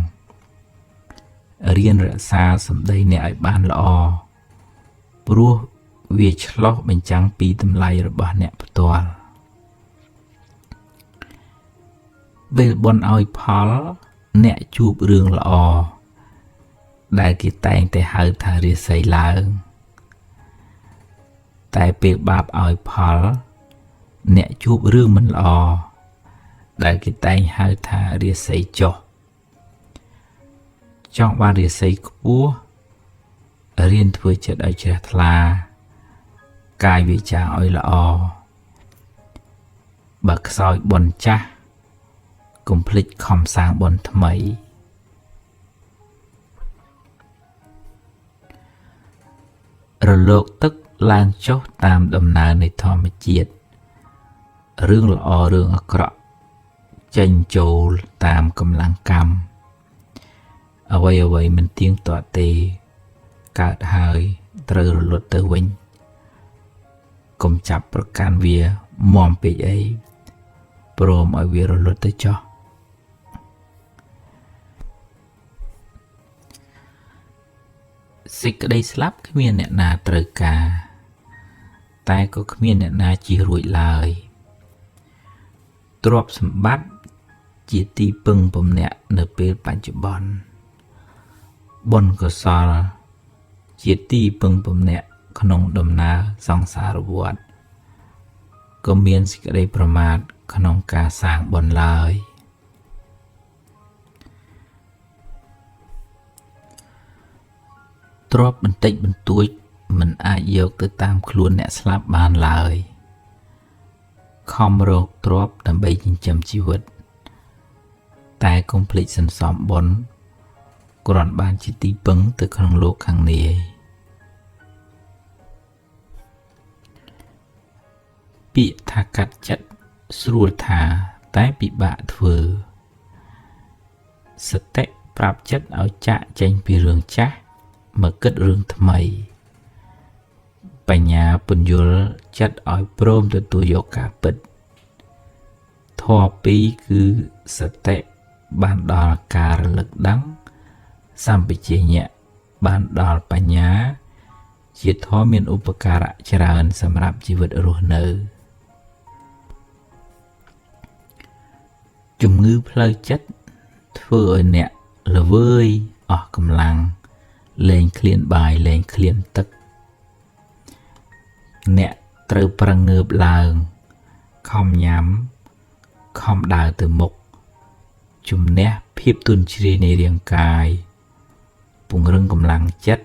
រៀនរក្សាសម្ដីអ្នកឲ្យបានល្អព្រោះវាឆ្លុះបញ្ចាំងពីតម្លៃរបស់អ្នកផ្ទាល់ពេលបុណ្យឲ្យផលអ្នកជួបរឿងល្អដែលគេតែងតែហៅថារាសីឡើងតែពេលបាបឲ្យផលអ្នកជួបរឿងមិនល្អដែលគេតែងហៅថារាសីចុះចង់បានរាសីខ្ពស់រៀនធ្វើចិត្តឲ្យជ្រះថ្លាកាយវាចាឲ្យល្អបើខ្សោយបុណ្យចាស់កុំភ្លេចខំសាងបុណ្យថ្មីរលកទឹកឡើងចុះតាមដំណើរនៃធម្មជាតិរឿងល្អរឿងអាក្រក់ចេញចូលតាមកម្លាំងកម្មអ្វីៗមិនទៀងទាត់ទេកើតហើយត្រូវរលត់ទៅវិញកុំចាប់ប្រកាន់វាមាំពេកអីព្រមឲ្យវារលត់ទៅចុះសេចក្តីស្លាប់គ្មានអ្នកណាត្រូវការតែក៏គ្មានអ្នកណាជៀសរួចឡើយទ្រព្យសម្បត្តិជាទីពឹងពំនាក់នៅពេលបច្ចុប្បន្នបុណ្យកុសលជាទីពឹងពំនាក់ក្នុងដំណើរសង្សារវដ្តក៏មានសេចក្តីប្រមាទក្នុងការសាងបុណ្យឡើយទ្រព្យបន្តិចបន្តួចមិនអាចយកទៅតាមខ្លួនអ្នកស្លាប់បានឡើយខំរកទ្រព្យដើម្បីចិញ្ចឹមជីវិតតែកុំភ្លេចសន្សំបុណ្យគ្រាន់បានជាទីពឹងទៅក្នុងលោកខាងនេះពាក្យថាកាត់ចិត្តស្រួលថាតែពិបាកធ្វើសតិប្រាប់ចិត្តឲ្យចាកចេញពីរឿងចាស់មកគិតរឿងថ្មីបញ្ញាពន្យល់ចិត្តឲ្យព្រមទទួលយកការពិតធម៌ពីរគឺសតិបានដល់ការរលឹកដឹងសម្បជញ្ញៈបានដល់បញ្ញា ជាធម៌មានឧបការៈច្រើនសម្រាប់ជីវិតរស់នៅជំងឺផ្លូវចិត្តធ្វើឲ្យអ្នកល្វើយអស់កម្លាំងលែងឃ្លានបាយលែងឃ្លានទឹកអ្នកត្រូវប្រឹងងើបឡើងខំញ៉ាំខំដើរទៅមុខជំនះភាពទន់ជ្រាយនៃរាងកាយពង្រឹងកម្លាំងចិត្ត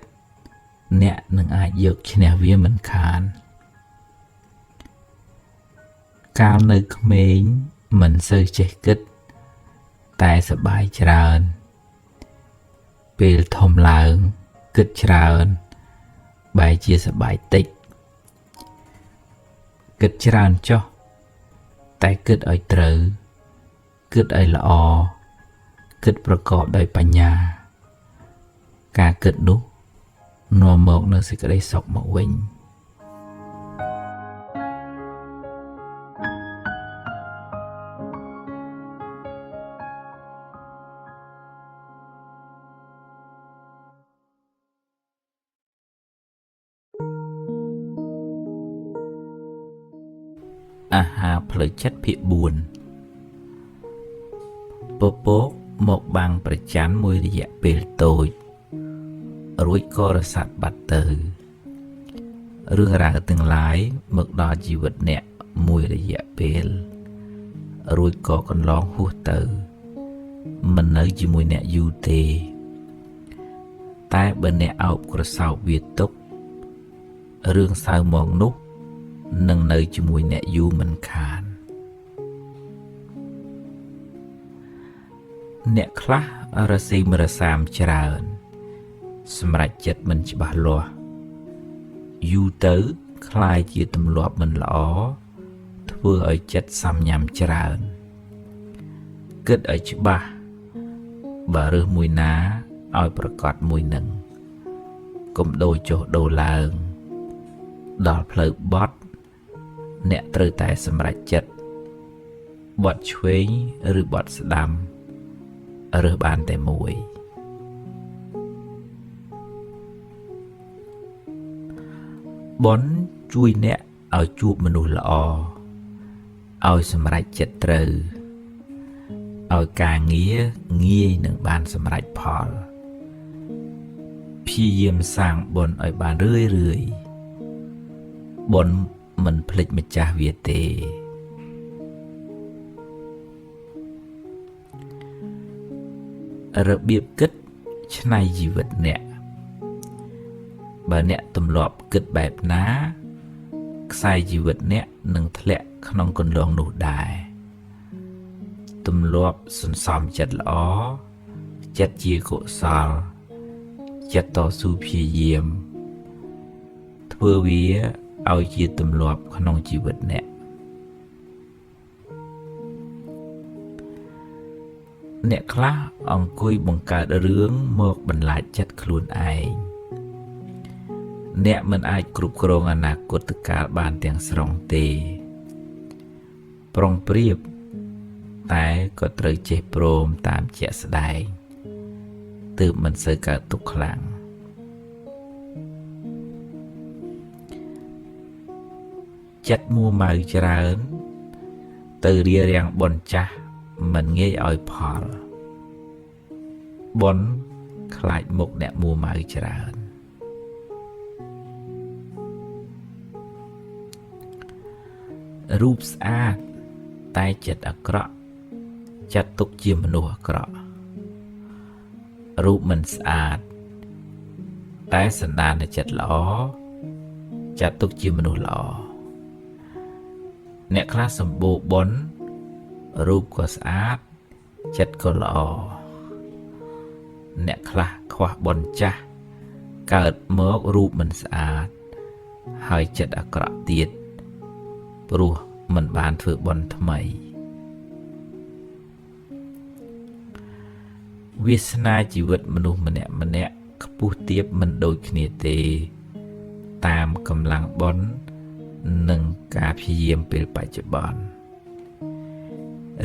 អ្នកនឹងអាចយកឈ្នះវាមិនខានកាលនៅក្មេងមិនសូវចេះគិតតែសប្បាយច្រើនពេលធំឡើងគិតច្រើនបែរជាសប្បាយតិចគិតច្រើនចុះតែគិតឲ្យត្រូវគិតឲ្យល្អគិតប្រកបដោយបញ្ញាការគិតនោះនាំមកនូវសេចក្តីសុខមកវិញអាហារផ្លូវចិត្តភាគ4ពពកមកបាំងប្រច័នមួយរយៈពេលតូចរួចក៏រសាត់បាត់ទៅរឿងរ៉ាវទាំងឡាយមកដល់ជីវិតអ្នកមួយរយៈពេលរួចក៏កន្លងហួសទៅមិននៅជាមួយអ្នកយូរទេតែបើអ្នកអោបក្រសោបវាទុករឿងសៅហ្មងនោះនឹងនៅជាមួយអ្នកយូរមិនខានអ្នកខ្លះរស៊ីមរសាមច្រើនសម្រាប់ចិត្តមិនច្បាស់លាស់យូរទៅក្លាយជាទម្លាប់មិនល្អធ្វើឲ្យចិត្តសាំញ៉ាំច្រើនគិតឲ្យច្បាស់បើរើសមួយណាឲ្យប្រកាសមួយនឹងកុំដូរចុះដូរឡើងដល់ផ្លូវបត់អ្នកត្រូវតែសម្រេចចិត្តបត់ឆ្វេងឬបត់ស្ដាំរើសបានតែមួយបុណ្យជួយអ្នកឲ្យជួបមនុស្សល្អឲ្យសម្រេចចិត្តត្រូវឲ្យការងារងាយនឹងបានសម្រេចផលព្យាយាមសាងបុណ្យឲ្យបានរឿយរឿយបុណ្យមិនភ្លេចម្ចាស់វាទេរបៀបគិតឆ្នៃជីវិតអ្នកបើអ្នកទម្លាប់គិតបែបណាខ្សែជីវិតអ្នកនឹងធ្លាក់ក្នុងគន្លងនោះដែរទម្លាប់សន្សំចិត្តល្អចិត្តជាកុសលចិត្តតស៊ូព្យាយាមធ្វើវាឲ្យជាទម្លាប់ក្នុងជីវិតអ្នកអ្នកខ្លះអង្គុយបង្កើតរឿងមកបន្លាចចិត្តខ្លួនឯងអ្នកមិនអាចគ្រប់គ្រងអនាគតកាលបានទាំងស្រុងទេប្រុងប្រៀបតែក៏ត្រូវចេះព្រមតាមជាក់ស្ដែងទើបមិនសូវកើតទុក្ខខ្លាំងចិត្តមួម៉ៅច្រើនទៅរារាំងបុណ្យចាស់មិនងាយឲ្យផលបុណ្យខ្លាចមុខអ្នកមួម៉ៅច្រើនរូបស្អាតតែចិត្តអាក្រក់ចាត់ទុកជាមនុស្សអាក្រក់រូបមិនស្អាតតែសន្តានចិត្តល្អចាត់ទុកជាមនុស្សល្អអ្នកខ្លះសម្បូរបុណ្យរូបក៏ស្អាតចិត្តក៏ល្អអ្នកខ្លះខ្វះបុណ្យចាស់កើតមករូបមិនស្អាតហើយចិត្តអាក្រក់ទៀតព្រោះមិនបានធ្វើបុណ្យថ្មីវាសនាជីវិតមនុស្សម្នាក់ម្នាក់ខ្ពស់ទាបមិនដូចគ្នាទេតាមកម្លាំងបុណ្យនិងការព្យាយាមពេលបច្ចុប្បន្ន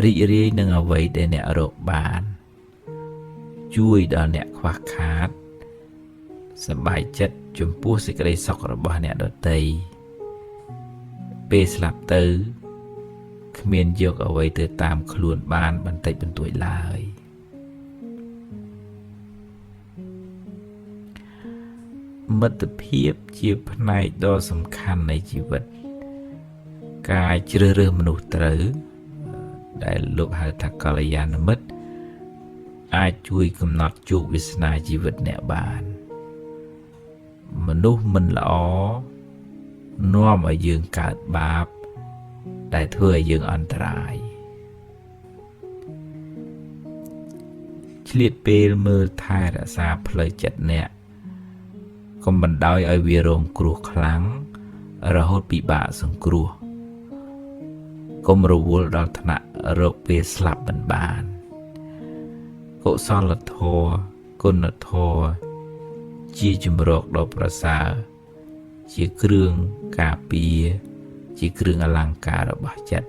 រីករាយនឹងអ្វីដែលអ្នករកបានជួយដល់អ្នកខ្វះខាត សប្បាយចិត្តចំពោះសេចក្តីសុខរបស់អ្នកដទៃពេលស្លាប់ទៅគ្មានយកអ្វីទៅតាមខ្លួនបានបន្តិចបន្តួចឡើយមិត្តភាពជាផ្នែកដ៏សំខាន់នៃជីវិតការជ្រើសរើសមនុស្សត្រូវដែលលោកហៅថាកល្យាណមិត្តអាចជួយកំណត់ជោគវាសនាជីវិតអ្នកបានមនុស្សមិនល្អនាំឲ្យយើងកើតបាបដែលធ្វើឲ្យយើងអន្តរាយឆ្លៀតពេលមើលថែរក្សាផ្លូវចិត្តអ្នកកុំបណ្ដោយឲ្យវារងគ្រោះខ្លាំងរហូតពិបាកសង្គ្រោះកុំរវល់ដល់ថ្នាក់រកពេលស្លាប់មិនបានកុសលធម៌គុណធម៌ជាជំរកដ៏ប្រសើរជាគ្រឿងការពារជាគ្រឿងអលង្ការរបស់ចិត្ត